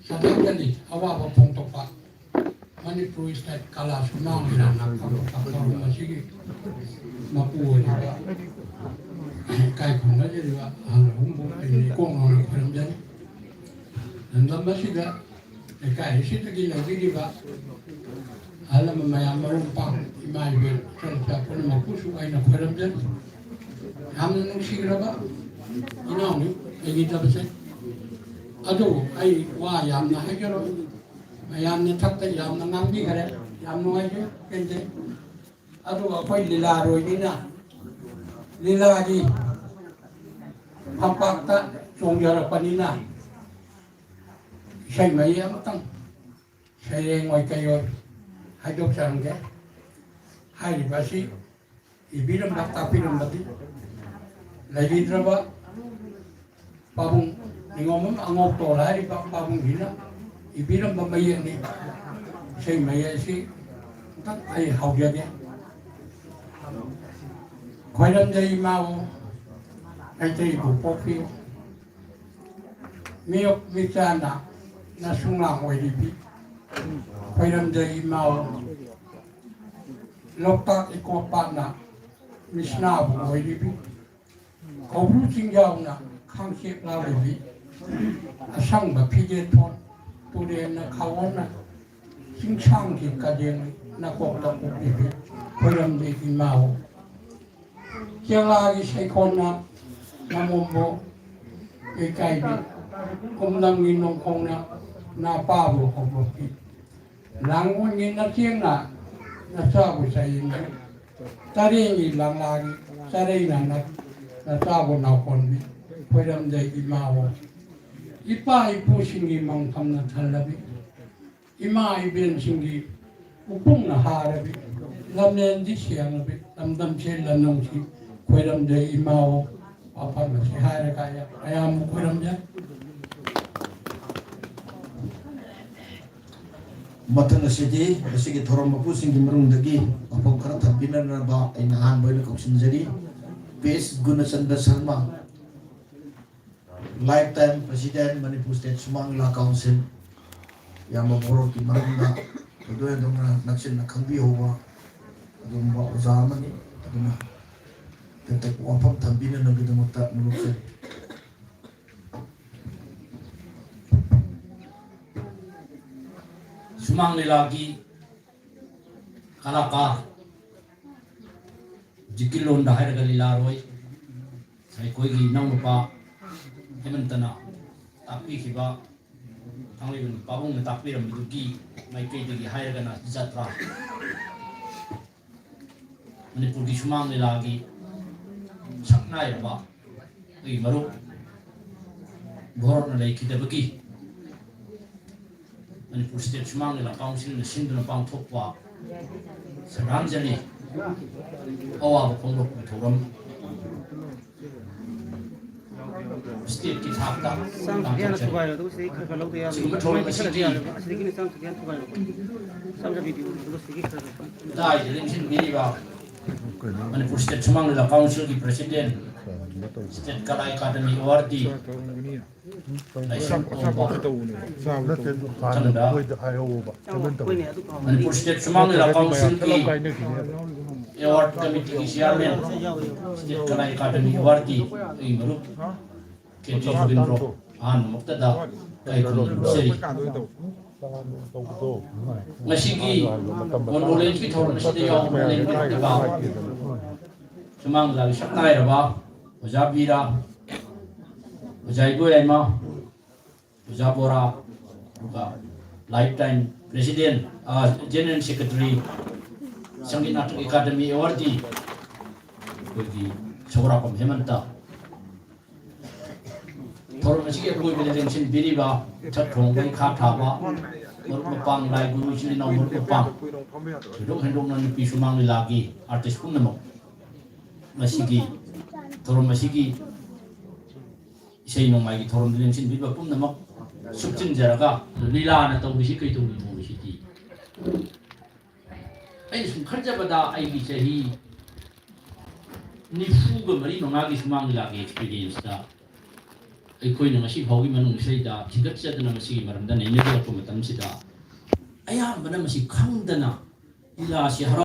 ꯆꯠꯅꯗꯅꯤ ꯑꯋꯥꯕ ꯐꯣꯡꯗꯣꯛꯄ ꯃꯅꯤꯄꯨꯔ ꯏꯁꯇꯦꯠ ꯀꯂꯥ ꯁꯨꯃꯥꯡ ꯂꯤꯂꯥꯅ ꯐꯝꯕ ꯊꯧꯔꯝ ꯑꯁꯤꯒꯤ ꯃꯄꯨ ꯑꯣꯏꯔꯤꯕ ꯂꯩꯀꯥꯏ ꯈꯨꯟꯅꯖꯔꯤꯕ ꯑꯍꯜ ꯑꯍꯨꯝꯕꯨ ꯑꯩꯅ ꯏꯀꯣꯛ ꯅꯧꯅ ꯈꯨꯔꯨꯝꯖꯔꯤ꯫ ꯂꯝꯗꯝ ꯑꯁꯤꯗ ꯂꯩꯀꯥꯏ ꯑꯁꯤꯗꯒꯤ ꯂꯩꯕꯤꯔꯤꯕ ꯑꯍꯜ ꯂꯃꯟ ꯃꯌꯥꯝ, ꯃꯔꯨꯞ ꯃꯄꯥꯡ, ꯏꯃꯥ ꯏꯕꯦꯟ, ꯏꯆꯟ ꯏꯆꯥ ꯄꯨꯝꯅꯃꯛꯄꯨꯁꯨ ꯑꯩꯅ ꯈꯨꯔꯨꯝꯖꯔꯤ꯫ ꯌꯥꯝꯅ ꯅꯨꯡꯁꯤꯈ꯭ꯔꯕ ꯏꯅꯥꯎꯅꯤ ꯂꯩꯈꯤꯗꯕꯁꯦ꯫ ꯑꯗꯨ ꯑꯩ ꯋꯥ ꯌꯥꯝꯅ ꯍꯥꯏꯖꯔꯣꯏ꯫ ꯃꯌꯥꯝꯅ ꯊꯛꯇ ꯌꯥꯝꯅ ꯉꯥꯡꯕꯤꯈꯔꯦ꯫ ꯌꯥꯝ ꯅꯨꯡꯉꯥꯏꯖꯩ, ꯄꯦꯟꯖꯩ꯫ ꯑꯗꯨꯒ ꯑꯩꯈꯣꯏ ꯂꯤꯂꯥꯔꯣꯏꯅꯤꯅ ꯂꯤꯂꯥꯒꯤ ꯐꯝꯄꯥꯛꯇ ꯆꯣꯡꯖꯔꯛꯄꯅꯤꯅ ꯏꯁꯩ ꯃꯌꯦꯛ ꯑꯃꯇꯪ ꯁꯩꯔꯦꯡ ꯑꯣꯏ ꯀꯩ ꯑꯣꯏ ꯍꯥꯏꯗꯣꯛꯆꯔꯝꯒꯦ꯫ ꯍꯥꯏꯔꯤꯕ ꯑꯁꯤ ꯏꯕꯤꯔꯝꯕ, ꯇꯥꯛꯄꯤꯔꯝꯕꯗꯤ ꯂꯩꯈꯤꯗ꯭ꯔꯕ ꯄꯥꯕꯨꯡ ꯅꯤꯉꯣꯝꯕꯝ ꯑꯉꯧꯇꯣꯜ ꯍꯥꯏꯔꯤꯕ ꯄꯥꯕꯨꯡꯁꯤꯅ ꯏꯕꯤꯔꯝꯕ ꯃꯌꯦꯛꯅꯤ꯫ ꯏꯁꯩ ꯃꯌꯦꯛ ꯑꯁꯤ ꯑꯝꯇꯪ ꯑꯩ ꯍꯧꯖꯒꯦ꯫ ꯈꯣꯏꯔꯝꯖꯩ ꯏꯃꯥꯕꯨ, ꯃꯩꯇꯩꯕꯨ ꯄꯣꯛꯄꯤꯌꯨ꯫ ꯃꯤꯌꯣꯛ ꯃꯤꯆꯥꯅ ꯅꯁꯨꯡꯅꯥꯡ ꯑꯣꯏꯔꯤꯕꯤ꯫ ꯈꯣꯏꯔꯝꯖꯩ ꯏꯃꯥꯕꯨ, ꯂꯣꯛꯇꯥꯛ ꯏꯀꯣ ꯄꯥꯠꯅ ꯃꯤꯁꯅꯥꯕꯨ ꯑꯣꯏꯔꯤꯕꯤ꯫ ꯀꯧꯕ꯭ꯔꯨ ꯆꯤꯡꯖꯥꯎꯅ ꯈꯥꯡꯆꯦꯛ ꯂꯥꯎꯔꯤꯕꯤ꯫ ꯑꯁꯪꯕ ꯐꯤꯖꯦꯠ ꯊꯣꯟ ꯇꯨꯔꯦꯜꯅ ꯈꯥꯋꯣꯟꯅ ꯆꯤꯡꯁꯥꯡꯒꯤ ꯀꯖꯦꯡ ꯅꯀꯣꯛꯇ ꯎꯞꯂꯤꯕꯤ꯫ ꯈꯣꯏꯔꯝꯖꯩ ꯏꯃꯥꯕꯨ꯫ ꯆꯦꯂꯥꯒꯤ ꯁꯩꯈꯣꯟꯅ ꯅꯃꯣꯝꯕꯨ ꯏꯀꯥꯏꯕꯤ꯫ ꯀꯨꯝꯂꯪꯒꯤ ꯅꯣꯡꯈꯣꯡꯅ ꯅꯄꯥꯕꯨ ꯍꯧꯗꯣꯛꯄꯤ꯫ ꯂꯥꯡꯒꯣꯜꯒꯤ ꯅꯆꯦꯡꯅ ꯅꯆꯥꯕꯨ ꯆꯥꯌꯦꯡꯕꯤ꯫ ꯇꯔꯦꯡꯒꯤ ꯂꯪꯂꯥꯒꯤ ꯆꯔꯩꯅ ꯅ-, ꯅꯆꯥꯕꯨ ꯅꯥꯎꯀꯣꯟꯕꯤ꯫ ꯈꯣꯏꯔꯝꯖꯩ ꯏꯃꯥꯕꯨ꯫ ꯏꯄꯥ ꯏꯄꯨꯁꯤꯡꯒꯤ ꯃꯪꯐꯝꯅ ꯊꯜꯂꯕꯤ꯫ ꯏꯃꯥ ꯏꯕꯦꯟꯁꯤꯡꯒꯤ ꯎꯄꯨꯡꯅ ꯍꯥꯔꯕꯤ꯫ ꯂꯝꯂꯦꯟꯗꯤ ꯁꯦꯡꯂꯕꯤ꯫ ꯂꯝꯗꯝꯁꯦ ꯂꯅꯧꯁꯤ ꯈꯣꯏꯔꯝꯖꯩ ꯏꯃꯥꯕꯨ꯫ ꯋꯥꯐꯝ ꯑꯁꯤ ꯍꯥꯏꯔꯒ ꯑꯩ ꯑꯌꯥꯝꯕ ꯈꯣꯏꯔꯝꯖꯩ꯫ ꯃꯊꯪ ꯑꯁꯤꯗꯤ ꯉꯁꯤꯒꯤ ꯊꯧꯔꯝ ꯃꯄꯨꯁꯤꯡꯒꯤ ꯃꯅꯨꯡꯗꯒꯤ ꯋꯥꯐꯝ ꯈꯔ ꯊꯝꯕꯤꯅꯅꯕ ꯑꯩꯅ ꯑꯍꯥꯟꯕ ꯑꯣꯏꯅ ꯀꯧꯁꯤꯟꯖꯔꯤ꯫ P S ꯒꯨꯅꯆꯟꯗ꯭ꯔ Sharma, Lifetime President, Manipur State ꯁꯨꯃꯥꯡ ꯂꯤꯂꯥ Council꯫ ꯌꯥꯝꯕ ꯕꯣꯔꯣꯛꯀꯤ ꯃꯔꯝꯗ ꯊꯣꯏꯗꯣꯛ ꯍꯦꯟꯗꯣꯛꯅ ꯅꯛꯁꯤꯟꯅ ꯈꯪꯕꯤꯍꯧꯕ ꯑꯗꯨꯒꯨꯝꯕ ꯑꯣꯖꯥ ꯑꯃꯅꯤ꯫ ꯑꯗꯨꯅ ꯋꯥꯐꯝ ꯊꯝꯕꯤꯅꯅꯕꯒꯤꯗꯃꯛꯇ ꯅꯣꯂꯨꯛꯆꯔꯤ꯫ ꯁꯨꯃꯥꯡ ꯂꯤꯂꯥꯒꯤ ꯀꯂꯥꯀꯥꯔ, ꯍꯧꯖꯤꯛꯀꯤ ꯂꯣꯟꯗ ꯍꯥꯏꯔꯒ ꯂꯤꯂꯥꯔꯣꯏ, ꯑꯩꯈꯣꯏꯒꯤ ꯏꯅꯥꯎꯅꯨꯄꯥ ꯍꯦꯃꯟꯇꯅ ꯇꯥꯛꯄꯤꯈꯤꯕ, ꯊꯥꯡꯃꯩꯕꯟ ꯄꯥꯕꯨꯡꯅ ꯇꯥꯛꯄꯤꯔꯝꯕꯗꯨꯒꯤ ꯃꯥꯏꯀꯩꯗꯒꯤ ꯍꯥꯏꯔꯒꯅ ꯖꯇ꯭ꯔꯥ, ꯃꯅꯤꯄꯨꯔꯒꯤ ꯁꯨꯃꯥꯡ ꯂꯤꯂꯥꯒꯤ ꯁꯛꯅꯥꯏꯔꯕ ꯑꯩꯒꯤ ꯃꯔꯨꯞ ꯚꯣꯔꯠꯅ ꯂꯩꯈꯤꯗꯕꯒꯤ ꯃꯅꯤꯄꯨꯔ ꯁ꯭ꯇꯦꯠ ꯁꯨꯃꯥꯡ ꯂꯤꯂꯥ ꯀꯥꯎꯟꯁꯤꯜꯅ ꯁꯤꯟꯗꯨꯅ ꯄꯥꯡꯊꯣꯛꯄ ꯁ꯭ꯔꯗꯥꯟꯖꯂꯤ ꯑꯋꯥꯕ ꯐꯣꯡꯗꯣꯛꯄꯒꯤ ꯊꯧꯔꯝ, ꯁ꯭ꯇꯦꯠꯀꯤ ꯊꯥꯛꯇ ꯆꯥꯝ ꯆꯥꯇ꯭ꯔꯦꯠ ꯍꯦꯟꯅ ꯊꯨꯒꯥꯏꯔꯣ, ꯑꯗꯨꯒ ꯁꯤꯗꯒꯤ ꯈꯔ ꯈꯔ ꯂꯧꯗ ꯌꯥꯔꯣꯏ꯫ ꯁꯤꯒꯨꯝꯕ ꯊꯧꯔꯝ ꯑꯁꯤꯒꯤ ꯈꯔ ꯈꯔ ꯌꯥꯔꯦꯕ, ꯑꯁꯤꯗꯒꯤꯅ ꯆꯥꯝ ꯆꯥꯇ꯭ꯔꯦꯠ ꯍꯦꯟꯅ ꯊꯨꯒꯥꯏꯔꯣ꯫ ꯆꯥꯝ ꯆꯥꯇ꯭ꯔꯦꯠ ꯄꯤꯔꯤꯕ ꯃꯅꯤꯄꯨꯔ ꯁ꯭ꯇꯦꯠ ꯁꯨꯃꯥꯡ ꯂꯤꯂꯥ ꯀꯥꯎꯟꯁꯤꯜꯒꯤ ꯄ꯭ꯔꯦꯁꯤꯗꯦꯟꯠ, ꯁ꯭ꯇꯦꯠ ꯀꯂꯥ ꯑꯦꯀꯥꯗꯃꯤ ꯑꯦꯋꯥꯔꯗꯤ ꯂꯥꯏꯁ꯭ꯔꯝ ꯇꯣꯝꯕ, ꯃꯊꯪꯗ ꯃꯅꯤꯄꯨꯔ ꯁ꯭ꯇꯦꯠ ꯁꯨꯃꯥꯡ ꯂꯤꯂꯥ ꯀꯥꯎꯟꯁꯤꯜꯒꯤ ꯑꯦꯋꯥꯔꯗ ꯀꯃꯤꯇꯤꯒꯤ ꯆꯤꯌꯥꯔꯃꯦꯟ, ꯁ꯭ꯇꯦꯠ ꯀꯂꯥ ꯑꯦꯀꯥꯗꯃꯤ ꯑꯦꯋꯥꯔꯗꯀꯤ ꯑꯩꯒꯤ ꯃꯔꯨꯞ ꯀꯦ ꯖꯤ ꯖꯨꯒꯤꯟꯗ꯭ꯔꯣ, ꯑꯍꯥꯟꯕꯃꯛꯇꯗ ꯏꯀꯥꯏ ꯈꯨꯝꯅꯕ ꯎꯠꯆꯔꯤ꯫ ꯉꯁꯤꯒꯤ ꯀꯣꯟꯗꯣꯂꯦꯟꯁꯀꯤ ꯊꯧꯔꯝ ꯑꯁꯤꯗ ꯌꯥꯎꯕ ꯂꯩꯕꯤꯔꯛꯂꯤꯕ ꯁꯨꯃꯥꯡ ꯂꯤꯂꯥꯒꯤ ꯁꯛꯅꯥꯏꯔꯕ ꯑꯣꯖꯥ ꯕꯤꯔꯥ, ꯑꯣꯖꯥ ꯏꯕꯣꯌꯥꯏꯃ, ꯑꯣꯖꯥ ꯕꯣꯔꯥ, ꯑꯗꯨꯒ ꯂꯥꯏꯐ ꯇꯥꯏꯝ ꯄ꯭ꯔꯦꯁꯤꯗꯦꯟꯠ, ꯑ, general secretary, Sangeet Natak academy ꯑꯦꯋꯥꯔꯗꯤ ꯑꯩꯈꯣꯏꯒꯤ ꯁꯒꯣꯔꯥꯄꯝ ꯍꯦꯃꯟꯇ, ꯊꯧꯔꯝ ꯑꯁꯤꯒꯤ ꯑꯀꯣꯏꯕꯗ ꯂꯦꯡꯁꯤꯟꯕꯤꯔꯤꯕ ꯏꯊꯛ ꯊꯣꯡꯕ, ꯏꯈꯥ ꯊꯥꯕ ꯃꯔꯨꯞ ꯃꯄꯥꯡ, ꯂꯥꯏ ꯒꯨꯔꯨ, ꯏꯆꯤꯜ ꯏꯅꯥꯎ ꯃꯔꯨꯞ ꯃꯄꯥꯡ, ꯊꯣꯏꯗꯣꯛ ꯍꯦꯟꯗꯣꯛꯅ ꯅꯨꯄꯤ ꯁꯨꯃꯥꯡ ꯂꯤꯂꯥꯒꯤ ꯑꯥꯔꯇꯤꯁ ꯄꯨꯝꯅꯃꯛ, ꯉꯁꯤꯒꯤ ꯊꯧꯔꯝ ꯑꯁꯤꯒꯤ ꯏꯁꯩ ꯅꯣꯡꯃꯥꯏꯒꯤ ꯊꯧꯔꯝꯗ ꯂꯦꯡꯁꯤꯟꯕꯤꯕ ꯄꯨꯝꯅꯃꯛ ꯁꯨꯞꯆꯤꯟꯖꯔꯒ, ꯂꯤꯂꯥꯅ ꯇꯧꯔꯤꯁꯤ ꯀꯩꯗꯧꯔꯤꯅꯣ ꯁꯤꯗꯤ ꯑꯩꯅ ꯁꯨꯝ ꯈꯟꯖꯕꯗ, ꯑꯩꯒꯤ ꯆꯍꯤ ꯅꯤꯐꯨꯒ ꯃꯔꯤ ꯃꯉꯥꯒꯤ ꯁꯨꯃꯥꯡ ꯂꯤꯂꯥꯒꯤ ꯑꯦꯛꯁꯄꯤꯔꯤꯌꯦꯟꯁꯇ ꯑꯩꯈꯣꯏꯅ ꯉꯁꯤ ꯐꯥꯎꯒꯤ ꯃꯅꯨꯡ ꯏꯁꯩꯗ ꯊꯤꯒꯠꯆꯗꯅ ꯃꯁꯤꯒꯤ ꯃꯔꯝꯗ ꯅꯩꯅꯕꯤꯔꯛꯄ ꯃꯇꯝꯁꯤꯗ, ꯑꯌꯥꯝꯕꯅ ꯃꯁꯤ ꯈꯪꯗꯅ ꯂꯤꯂꯥꯁꯤ ꯍꯔꯥꯎ